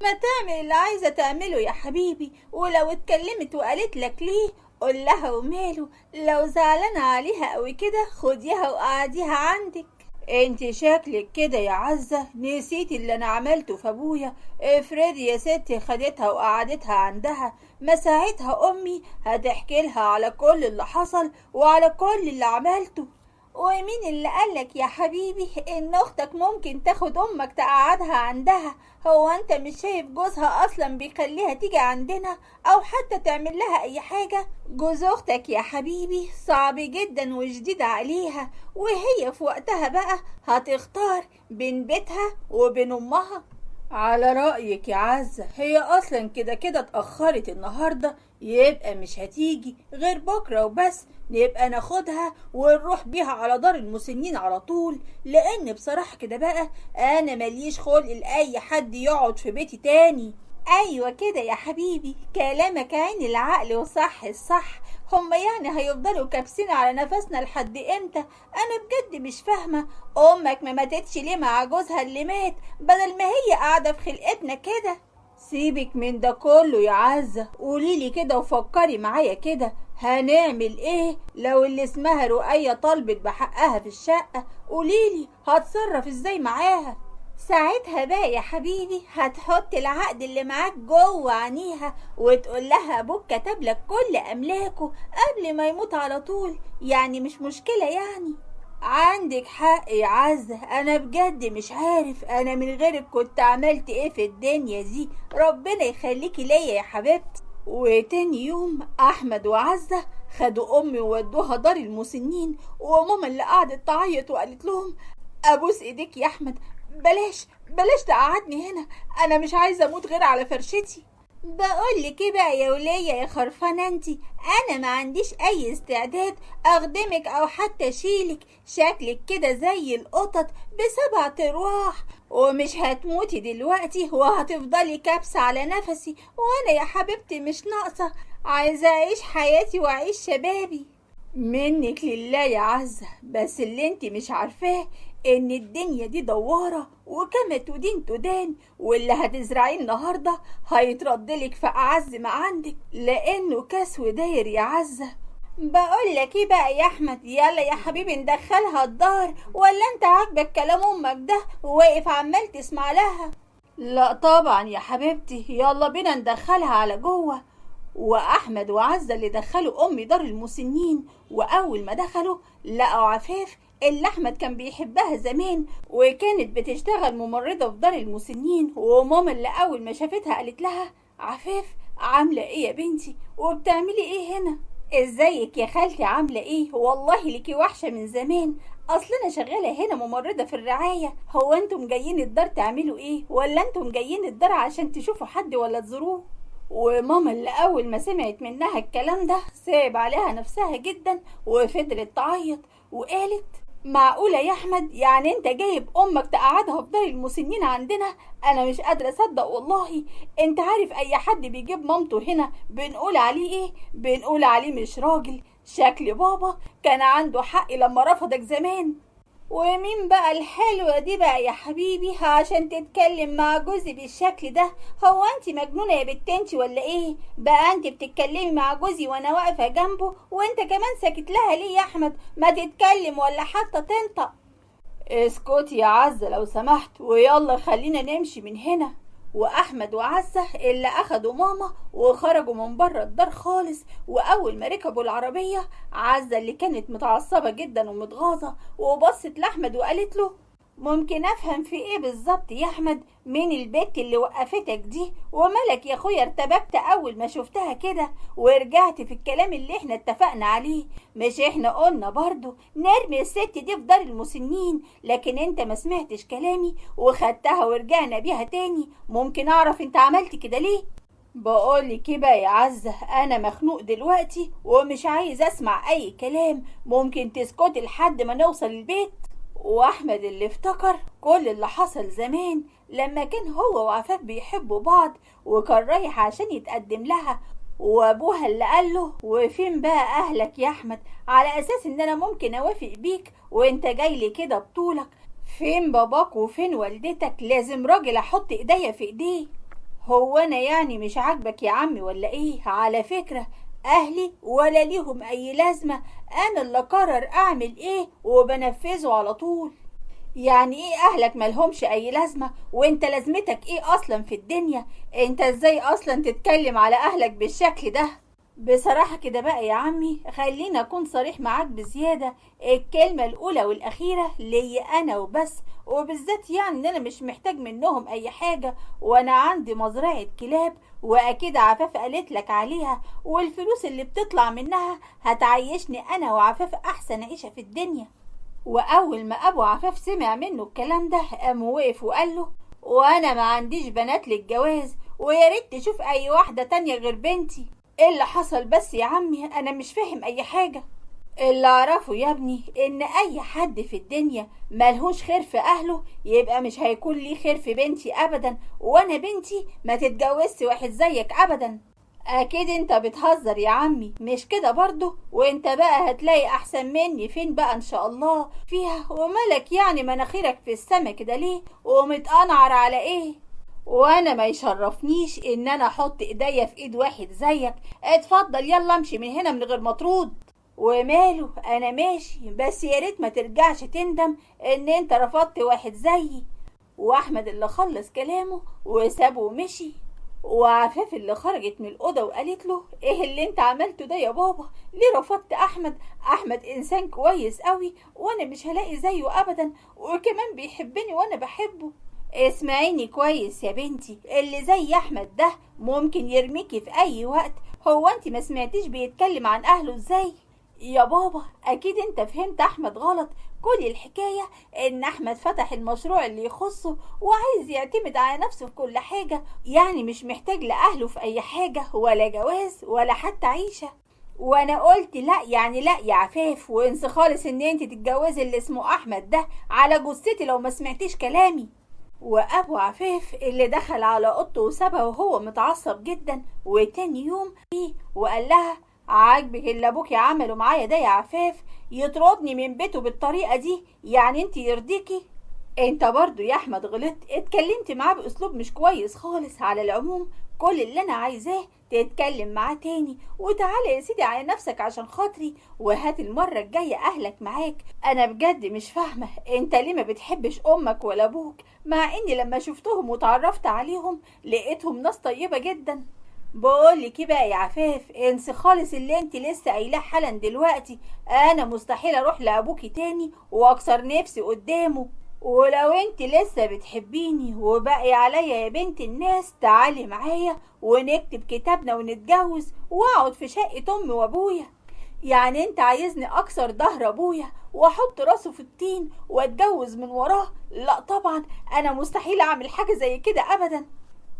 ما تعمل اللي عايزة تعمله يا حبيبي، ولو اتكلمت وقالت لك ليه قول لها وماله، لو زعلانة عليها قوي كده خديها وقعديها عندك. انت شكلك كده يا عزة نسيتي اللي انا عملته في ابويا، افرضي يا ستي خدتها وقعدتها عندها، ما ساعتها امي هتحكي لها على كل اللي حصل وعلى كل اللي عملته. ومين اللي قالك يا حبيبي ان اختك ممكن تاخد امك تقعدها عندها؟ هو انت مش شايف جوزها اصلا بيخليها تيجي عندنا او حتى تعمل لها اي حاجة؟ جوز اختك يا حبيبي صعب جدا وشديد عليها، وهي في وقتها بقى هتختار بين بيتها وبين امها. على رأيك يا عزة هي اصلا كده كده اتأخرت النهاردة، يبقى مش هتيجي غير بكرة وبس، نبقى ناخدها ونروح بيها على دار المسنين على طول، لان بصراحة كده بقى انا ماليش خلق لأي حد يقعد في بيتي تاني. ايوه كده يا حبيبي، كلامك عين العقل وصح الصح. هم يعني هيفضلوا كابسين على نفسنا لحد امتى؟ انا بجد مش فاهمة امك ما ماتتش ليه مع جوزها اللي مات بدل ما هي قاعدة في خلقتنا كده. سيبك من ده كله يا عزة، قوليلي كده وفكري معايا كده هنعمل ايه لو اللي اسمها رقية طلبت بحقها في الشقة؟ قوليلي هتصرف ازاي معاها؟ ساعتها بقى يا حبيبي هتحط العقد اللي معاك جوه عينيها وتقول لها ابوك كتب لك كل املاكه قبل ما يموت على طول، يعني مش مشكلة يعني. عندك حق يا عزة، انا بجد مش عارف انا من غيرك كنت عملت ايه في الدنيا دي، ربنا يخليكي ليا يا حبيبتي. وتاني يوم احمد وعزة خدوا امي وودوها دار المسنين، وماما اللي قعدت تعيط وقالت لهم ابوس ايديك يا احمد بلاش بلاش تقعدني هنا، انا مش عايزه اموت غير على فرشتي. بقولك ايه بقى يا وليه يا خرفانه انتي، انا ما عنديش اي استعداد اخدمك او حتى اشيلك، شكلك كده زي القطط بسبع ارواح، ومش هتموتي دلوقتي وهتفضلي كابسه على نفسي، وانا يا حبيبتي مش ناقصه، عايزه اعيش حياتي واعيش شبابي. منك لله يا عزة، بس اللي انت مش عارفاه ان الدنيا دي دوارة وكما تدين تدان، واللي هتزرعيه النهاردة هيتردلك في اعز ما عندك، لانه كاس وداير يا عزة. بقول لك ايه بقى يا احمد، يلا يا حبيبي ندخلها الدار، ولا انت عاجبك كلام امك ده وواقف عمال تسمع لها؟ لا طبعا يا حبيبتي، يلا بينا ندخلها على جوه. واحمد وعزة اللي دخلوا امي دار المسنين، واول ما دخلوا لقوا عفاف اللي احمد كان بيحبها زمان وكانت بتشتغل ممرضة في دار المسنين. وماما اللي اول ما شافتها قالت لها عفاف عاملة ايه يا بنتي وبتعملي ايه هنا؟ ازيك يا خالتي عاملة ايه؟ والله ليكي وحشة من زمان، اصل انا شغالة هنا ممرضة في الرعاية. هو انتم جايين الدار تعملوا ايه؟ ولا انتم جايين الدار عشان تشوفوا حد ولا تزوروه؟ وماما اللي اول ما سمعت منها الكلام ده صعب عليها نفسها جدا وفضلت تعيط وقالت معقولة يا احمد، يعني انت جايب امك تقعدها في دار المسنين عندنا؟ انا مش قادرة اصدق والله. انت عارف اي حد بيجيب مامته هنا بنقول عليه ايه؟ بنقول عليه مش راجل. شكل بابا كان عنده حق لما رفضك زمان. ومين بقى الحلوة دي بقى يا حبيبي عشان تتكلم مع جوزي بالشكل ده؟ هو انت مجنونة يا بنت انت ولا ايه؟ بقى انت بتتكلمي مع جوزي وانا واقفة جنبه، وانت كمان ساكت لها ليه يا احمد؟ ما تتكلم ولا حتى تنطق. اسكتي يا عزة لو سمحت، ويلا خلينا نمشي من هنا. واحمد وعزة اللي اخدوا ماما وخرجوا من بره الدار خالص. واول ما ركبوا العربية عزة اللي كانت متعصبة جدا ومتغاظة وبصت لاحمد وقالت له ممكن افهم في ايه بالظبط يا احمد؟ مين البت اللي وقفتك دي؟ ومالك يا اخويا ارتبكت اول ما شفتها كده ورجعت في الكلام اللي احنا اتفقنا عليه؟ مش احنا قلنا برضو نرمي الست دي في دار المسنين، لكن انت ما سمعتش كلامي وخدتها ورجعنا بيها تاني. ممكن اعرف انت عملت كده ليه؟ بقولك ايه بقى يا عزة، انا مخنوق دلوقتي ومش عايز اسمع اي كلام، ممكن تسكتي لحد ما نوصل البيت؟ واحمد اللي افتكر كل اللي حصل زمان لما كان هو وعفاف بيحبوا بعض وكان رايح عشان يتقدم لها، وابوها اللي قال له وفين بقى اهلك يا احمد على اساس ان انا ممكن اوافق بيك وانت جاي لي كده بطولك؟ فين باباك وفين والدتك؟ لازم راجل احط ايديا في ايديه. هو انا يعني مش عاجبك يا عمي ولا ايه؟ على فكرة اهلي ولا ليهم اي لازمة، انا اللي قرر اعمل ايه وبنفذه على طول. يعني ايه اهلك ملهمش اي لازمة؟ وانت لازمتك ايه اصلا في الدنيا؟ انت ازاي اصلا تتكلم على اهلك بالشكل ده؟ بصراحة كده بقى يا عمي خلينا اكون صريح معاك بزيادة، الكلمة الاولى والاخيرة ليا انا وبس، وبالذات يعني ان انا مش محتاج منهم اي حاجة، وانا عندي مزرعة كلاب واكيد عفاف قالت لك عليها، والفلوس اللي بتطلع منها هتعيشني انا وعفاف احسن عيشة في الدنيا. واول ما ابو عفاف سمع منه الكلام ده قام وقف وقال له وانا ما عنديش بنات للجواز، ويا ريت تشوف اي واحدة تانية غير بنتي. ايه اللي حصل بس يا عمي؟ انا مش فاهم اي حاجة. اللي اعرفه يا ابني ان اي حد في الدنيا ملهوش خير في اهله يبقى مش هيكون ليه خير في بنتي ابدا، وانا بنتي ما تتجوزش واحد زيك ابدا. اكيد انت بتهزر يا عمي مش كده برضه؟ وانت بقى هتلاقي احسن مني فين بقى ان شاء الله فيها؟ ومالك يعني مناخيرك في السما كده ليه ومتقنعر على ايه؟ وانا ما يشرفنيش ان انا احط ايديا في ايد واحد زيك. اتفضل يلا امشي من هنا من غير مطرود. وماله انا ماشي، بس يا ريت ما ترجعش تندم ان انت رفضت واحد زيي. واحمد اللي خلص كلامه وسابه ومشي. وعفاف اللي خرجت من الأوضة وقالت له ايه اللي انت عملته ده يا بابا؟ ليه رفضت احمد؟ احمد انسان كويس قوي وانا مش هلاقي زيه ابدا، وكمان بيحبني وانا بحبه. اسمعيني كويس يا بنتي، اللي زي احمد ده ممكن يرميكي في اي وقت. هو انت ما سمعتيش بيتكلم عن اهله ازاي؟ يا بابا اكيد انت فهمت احمد غلط، كل الحكاية ان احمد فتح المشروع اللي يخصه وعايز يعتمد على نفسه في كل حاجة، يعني مش محتاج لأهله في اي حاجة ولا جواز ولا حتى عيشة. وانا قلت لا يعني لا يا عفاف، وانسى خالص ان انت تتجوزي اللي اسمه احمد ده على جثتي لو ما سمعتيش كلامي. وابو عفاف اللي دخل على اوضته وسابها وهو متعصب جدا. وتاني يوم وقال لها عاجبك اللي ابوكي عمله معايا ده يا عفاف؟ يطردني من بيته بالطريقة دي؟ يعني انت يرضيكي؟ انت برضو يا احمد غلطت، اتكلمت معاه باسلوب مش كويس خالص. على العموم كل اللي انا عايزاه تتكلم معاه تاني، وتعالى يا سيدي على نفسك عشان خاطري، وهات المرة الجاية اهلك معاك. انا بجد مش فاهمة انت ليه ما بتحبش امك ولا ابوك، مع اني لما شفتهم وتعرفت عليهم لقيتهم ناس طيبة جدا. بقولك ايه بقى يا عفاف، انسي خالص اللي انت لسه قايلاه حالا دلوقتي. انا مستحيل اروح لابوكي تاني واكسر نفسي قدامه، ولو انت لسه بتحبيني وباقي عليا يا بنت الناس تعالي معايا ونكتب كتابنا ونتجوز واقعد في شقة امي وابويا. يعني انت عايزني اكسر ظهر ابويا واحط راسه في الطين واتجوز من وراه؟ لا طبعا انا مستحيل اعمل حاجة زي كده ابدا.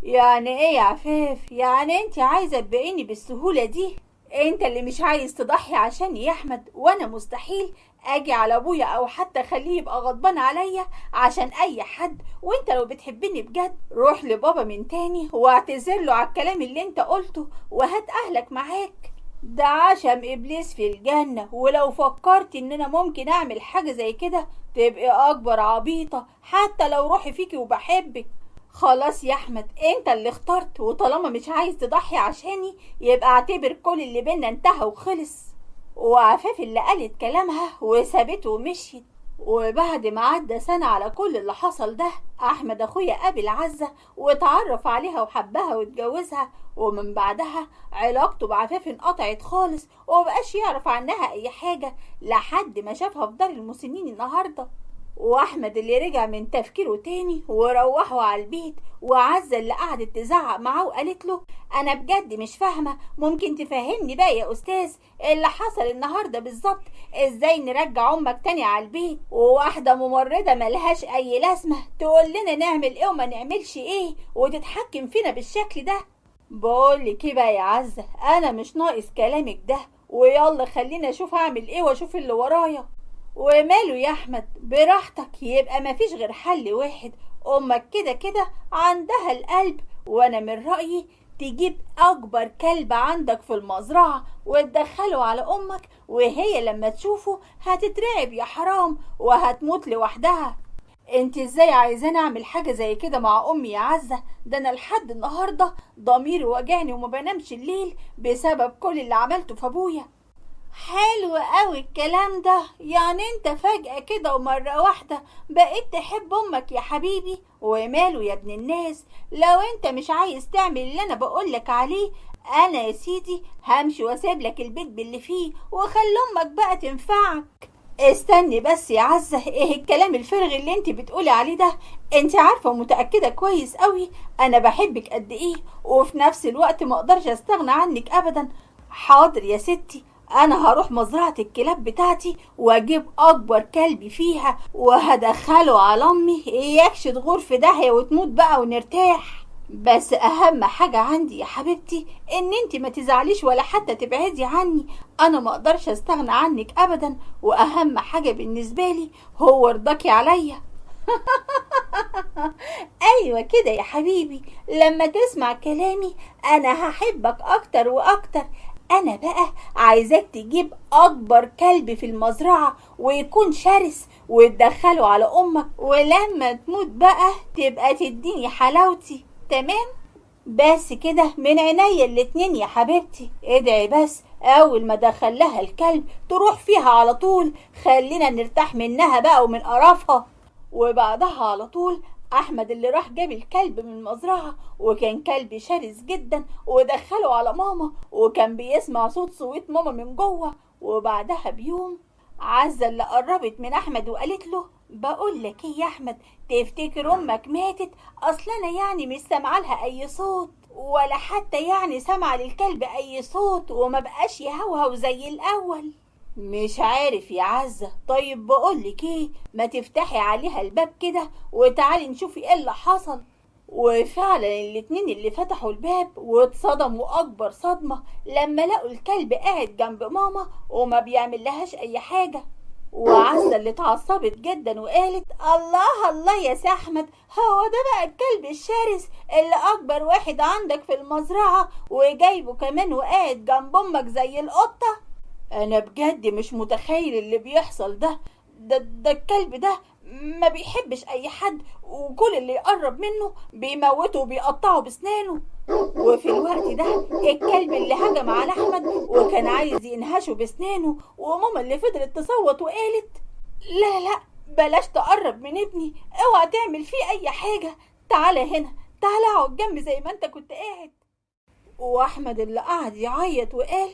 يعني ايه يا عفاف؟ يعني انت عايزة تبيعيني بالسهولة دي؟ انت اللي مش عايز تضحي عشاني يا احمد، وانا مستحيل اجي على ابويا او حتى اخليه يبقى غضبان عليا عشان اي حد. وانت لو بتحبني بجد روح لبابا من تاني واعتذر له على الكلام اللي انت قلته، وهات اهلك معاك. ده عشم ابليس في الجنة، ولو فكرت ان انا ممكن اعمل حاجة زي كده تبقي اكبر عبيطة، حتى لو روحي فيكي وبحبك. خلاص يا احمد انت اللي اخترت، وطالما مش عايز تضحي عشاني يبقى اعتبر كل اللي بينا انتهى وخلص. وعفاف اللي قالت كلامها وسابته ومشيت. وبعد ما عدى سنة على كل اللي حصل ده، احمد اخويا قابل عزة واتعرف عليها وحبها واتجوزها، ومن بعدها علاقته بعفاف انقطعت خالص ومبقاش يعرف عنها اي حاجة لحد ما شافها في دار المسنين النهاردة. واحمد اللي رجع من تفكيره تاني وروحوا على البيت، وعزة اللي قعدت تزعق معاه وقالت له انا بجد مش فاهمة، ممكن تفهمني بقى يا استاذ اللي حصل النهاردة بالظبط؟ ازاي نرجع امك تاني على البيت وواحدة ممرضة ملهاش اي لازمة تقول لنا نعمل ايه وما نعملش ايه وتتحكم فينا بالشكل ده؟ بقولك ايه بقى يا عزة، انا مش ناقص كلامك ده، ويلا خلينا اشوف اعمل ايه واشوف اللي ورايا. وماله يا احمد، براحتك، يبقى مفيش غير حل واحد، امك كده كده عندها القلب، وانا من رأيي تجيب اكبر كلب عندك في المزرعة وتدخله على امك، وهي لما تشوفه هتترعب يا حرام وهتموت لوحدها. انت ازاي عايزاني اعمل حاجة زي كده مع امي يا عزة؟ ده انا لحد النهاردة ضميري وجعني وما بنامش الليل بسبب كل اللي عملته في ابويا. حلو قوي الكلام ده، يعني انت فجأة كده ومرة واحدة بقيت تحب امك يا حبيبي؟ وماله يا ابن الناس، لو انت مش عايز تعمل اللي انا بقولك عليه انا يا سيدي همشي واسيب لك البيت باللي فيه وخلي امك بقى تنفعك. استني بس يا عزة، ايه الكلام الفارغ اللي انت بتقولي عليه ده؟ انت عارفة ومتأكدة كويس قوي انا بحبك قد ايه، وفي نفس الوقت ما اقدرش استغنى عنك ابدا. حاضر يا ستي، انا هروح مزرعة الكلاب بتاعتي واجيب اكبر كلب فيها وهدخله على امي، اياكش تغور في داهية وتموت بقى ونرتاح. بس اهم حاجة عندي يا حبيبتي ان انت ما تزعليش ولا حتى تبعدي عني، انا ما اقدرش استغنى عنك ابدا، واهم حاجة بالنسبة لي هو رضاكي عليا. ايوه كده يا حبيبي، لما تسمع كلامي انا هحبك اكتر واكتر. انا بقى عايزاك تجيب اكبر كلب في المزرعة ويكون شرس وتدخله على امك، ولما تموت بقى تبقى تديني حلاوتي، تمام؟ بس كده من عينيا الاتنين يا حبيبتي. ادعي بس اول ما دخلها الكلب تروح فيها على طول، خلينا نرتاح منها بقى ومن قرفها. وبعدها على طول احمد اللي راح جاب الكلب من المزرعة، وكان كلب شرس جدا، ودخله على ماما، وكان بيسمع صوت صويت ماما من جوه. وبعدها بيوم عزة اللي قربت من احمد وقالت له بقول لك ايه يا احمد، تفتكر امك ماتت؟ اصل انا يعني مش سامعه لها اي صوت، ولا حتى يعني سامعه للكلب اي صوت، وما بقاش يهوهو زي الاول. مش عارف يا عزة. طيب بقولك ايه، ما تفتحي عليها الباب كده وتعالي نشوفي ايه اللي حصل. وفعلا الاتنين اللي فتحوا الباب واتصدموا اكبر صدمة لما لقوا الكلب قاعد جنب ماما وما بيعمل لهاش اي حاجة. وعزة اللي اتعصبت جدا وقالت الله الله يا سي احمد، هو ده بقى الكلب الشرس اللي اكبر واحد عندك في المزرعة وجايبه كمان وقاعد جنب امك زي القطة؟ انا بجد مش متخيل اللي بيحصل ده، ده الكلب ده ما بيحبش اي حد، وكل اللي يقرب منه بيموته وبيقطعه بسنانه. وفي الوقت ده الكلب اللي هجم على احمد وكان عايز ينهشه بسنانه، وماما اللي فضلت تصوت وقالت لا لا بلاش تقرب من ابني، اوعى تعمل فيه اي حاجة، تعالى هنا، تعالى اقعد جنبي زي ما انت كنت قاعد. واحمد اللي قعد يعيط وقال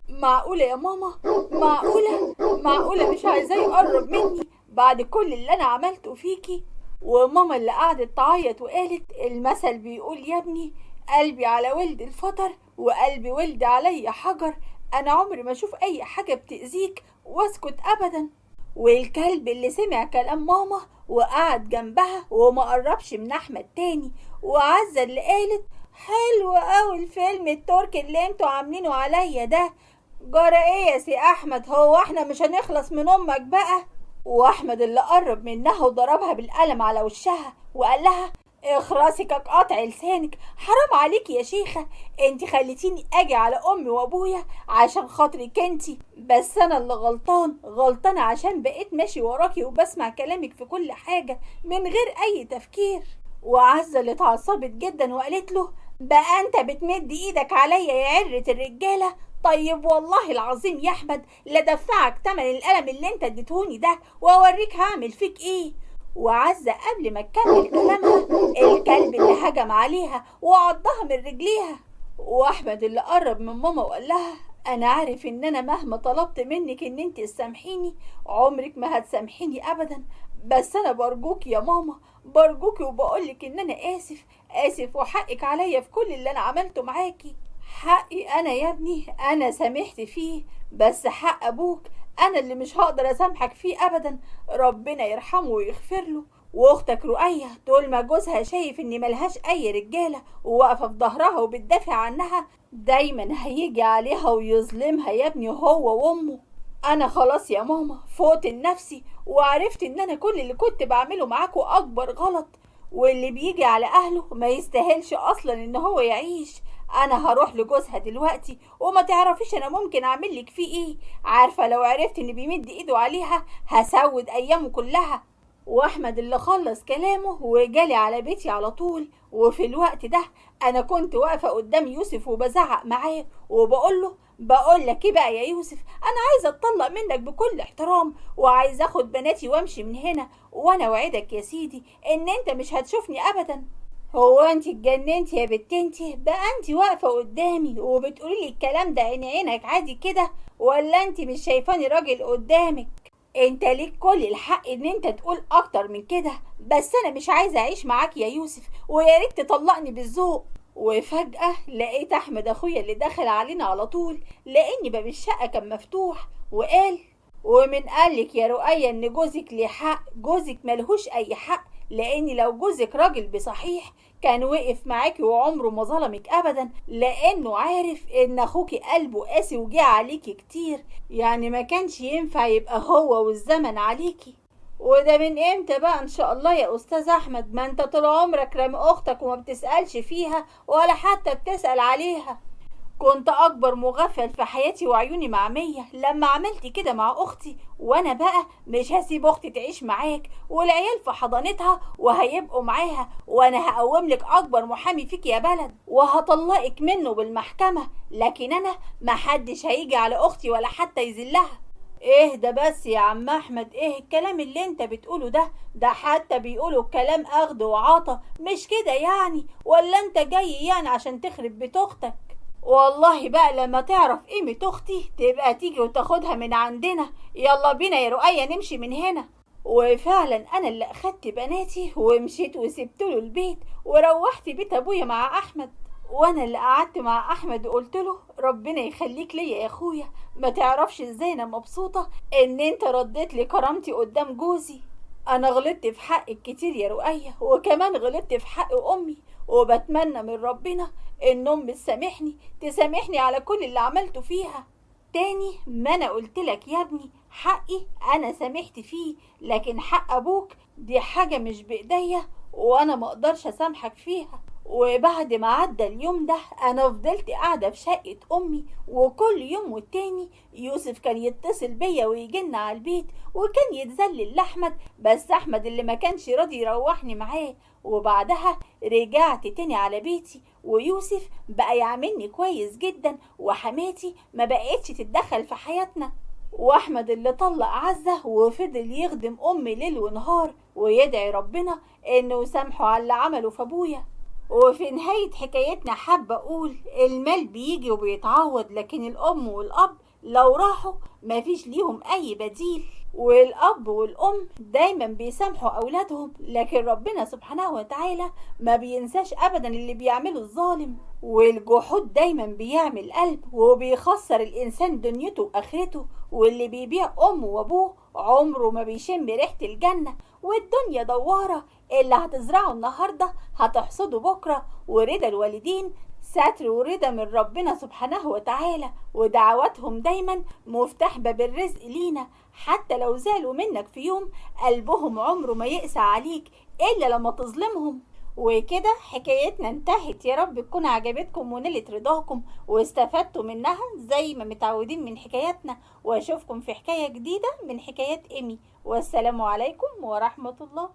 معقولة يا ماما، معقولة معقولة مش عايزاه يقرب مني بعد كل اللي انا عملته فيكي؟ وماما اللي قعدت تعيط وقالت المثل بيقول يا ابني قلبي على ولد الفطر وقلبي ولد علي حجر، انا عمري ما اشوف اي حاجة بتأذيك واسكت ابدا. والكلب اللي سمع كلام ماما وقعد جنبها وما قربش من احمد تاني. وعزة اللي قالت حلو قوي الفيلم التركي اللي انتوا عاملينه عليا ده، جرى ايه يا سي احمد، هو احنا مش هنخلص من امك بقى؟ واحمد اللي قرب منها وضربها بالقلم على وشها وقال لها اخرسك قطع لسانك، حرام عليك يا شيخة، انت خليتيني اجي على امي وابويا عشان خاطرك انتي، بس انا اللي غلطانة عشان بقيت ماشي وراكي وبسمع كلامك في كل حاجة من غير اي تفكير. وعزة اللي اتعصبت جدا وقالت له بقى انت بتمد ايدك عليا يا عرة الرجالة؟ طيب والله العظيم يا احمد لدفعك تمن القلم اللي انت اديتهوني ده واوريك هعمل فيك ايه. وعزة قبل ما تكمل كلامها الكلب اللي هجم عليها وعضها من رجليها. واحمد اللي قرب من ماما وقال لها انا عارف ان انا مهما طلبت منك ان انت تسامحيني عمرك ما هتسامحيني ابدا، بس انا برجوك يا ماما، برجوكي وبقولك ان انا اسف اسف وحقك عليا في كل اللي انا عملته معاكي، حقي انا يا ابني انا سامحت فيه، بس حق ابوك انا اللي مش هقدر اسامحك فيه ابدا، ربنا يرحمه ويغفر له. واختك رؤية طول ما جوزها شايف ان ملهاش اي رجالة وواقفة في ظهرها وبتدافع عنها دايما هيجي عليها ويظلمها يا ابني هو وامه. انا خلاص يا ماما فوت لنفسي وعرفت ان انا كل اللي كنت بعمله معاكوا اكبر غلط، واللي بيجي على اهله ما يستاهلش اصلا ان هو يعيش. انا هروح لجوزها دلوقتي وما تعرفيش انا ممكن اعمل لك فيه ايه، عارفه لو عرفت ان بيمد ايده عليها هسود ايامه كلها. واحمد اللي خلص كلامه وجالي على بيتي على طول. وفي الوقت ده انا كنت واقفه قدام يوسف وبزعق معاه وبقول له بقول لك ايه بقى يا يوسف، انا عايزه اتطلق منك بكل احترام وعايزه اخد بناتي وامشي من هنا، وانا وعدك يا سيدي ان انت مش هتشوفني ابدا. هو انت اتجننتي يا بنت انت؟ بقى انت واقفه قدامي وبتقولي لي الكلام ده عين عينك عادي كده، ولا انت مش شايفاني راجل قدامك؟ انت ليك كل الحق ان انت تقول اكتر من كده، بس انا مش عايزه اعيش معاك يا يوسف ويا ريت تطلقني بالذوق. وفجأة لقيت احمد اخويا اللي دخل علينا على طول لان باب الشقة كان مفتوح وقال ومن قالك يا رؤية ان جوزك ليه حق؟ جوزك ملهوش اي حق، لان لو جوزك راجل بصحيح كان وقف معاكي وعمره ما ظلمك ابدا، لانه عارف ان اخوكي قلبه قاسي وجه عليكي كتير، يعني ما كانش ينفع يبقى هو والزمن عليكي. وده من امتى بقى ان شاء الله يا استاذ احمد؟ ما انت طول عمرك رامي اختك وما بتسألش فيها ولا حتى بتسأل عليها. كنت اكبر مغفل في حياتي وعيوني معمية لما عملت كده مع اختي، وانا بقى مش هسيب اختي تعيش معاك والعيال في حضانتها وهيبقوا معاها، وانا هقوم لك اكبر محامي فيك يا بلد وهطلقك منه بالمحكمة، لكن انا محدش هيجي على اختي ولا حتى يذلها. ايه ده بس يا عم احمد، ايه الكلام اللي انت بتقوله ده؟ ده حتى بيقولوا الكلام اخد وعطا، مش كده يعني؟ ولا انت جاي يعني عشان تخرب بيت اختك؟ والله بقى لما تعرف قيمة اختي تبقى تيجي وتاخدها من عندنا. يلا بينا يا رؤية نمشي من هنا. وفعلا انا اللي اخدت بناتي ومشيت وسبت له البيت وروحت بيت ابويا مع احمد، وانا اللي قعدت مع احمد وقلت له ربنا يخليك ليا يا اخويا، ما تعرفش ازاي انا مبسوطه ان انت رديت لي كرامتي قدام جوزي. انا غلطت في حقك كتير يا رؤية، وكمان غلطت في حق امي، وبتمنى من ربنا ان امي تسامحني على كل اللي عملته فيها. التاني ما انا قلتلك يا ابني حقي انا سامحت فيه، لكن حق ابوك دي حاجة مش بايديا وانا ما اقدرش اسامحك فيها. وبعد ما عدى اليوم ده انا فضلت قاعدة في شقة امي، وكل يوم والتاني يوسف كان يتصل بيا ويجينا على البيت، وكان يتذلل لاحمد، بس احمد اللي ما كانش راضي يروحني معاه. وبعدها رجعت تاني على بيتي، ويوسف بقى يعاملني كويس جدا، وحماتي ما بقتش تتدخل في حياتنا. واحمد اللي طلق عزة وفضل يخدم امي ليل ونهار ويدعي ربنا انه يسامحه على اللي عمله في ابويا. وفي نهاية حكايتنا حابة اقول المال بيجي وبيتعوض، لكن الام والاب لو راحوا مفيش ليهم اي بديل. والاب والام دايما بيسامحوا اولادهم، لكن ربنا سبحانه وتعالى ما بينساش ابدا اللي بيعمله الظالم. والجحود دايما بيعمل قلب وبيخسر الانسان دنيته واخرته، واللي بيبيع امه وابوه عمره ما بيشم ريحة الجنة. والدنيا دوارة، اللي هتزرعه النهاردة هتحصده بكرة. ورضا الوالدين ستر ورضا من ربنا سبحانه وتعالى، ودعواتهم دايما مفتاح باب الرزق لينا. حتى لو زعلوا منك في يوم قلبهم عمره ما يقسى عليك إلا لما تظلمهم. وكده حكايتنا انتهت، يا رب تكون عجبتكم ونلت رضاكم واستفدتوا منها زي ما متعودين من حكاياتنا. واشوفكم في حكاية جديدة من حكايات إيمي، والسلام عليكم ورحمة الله.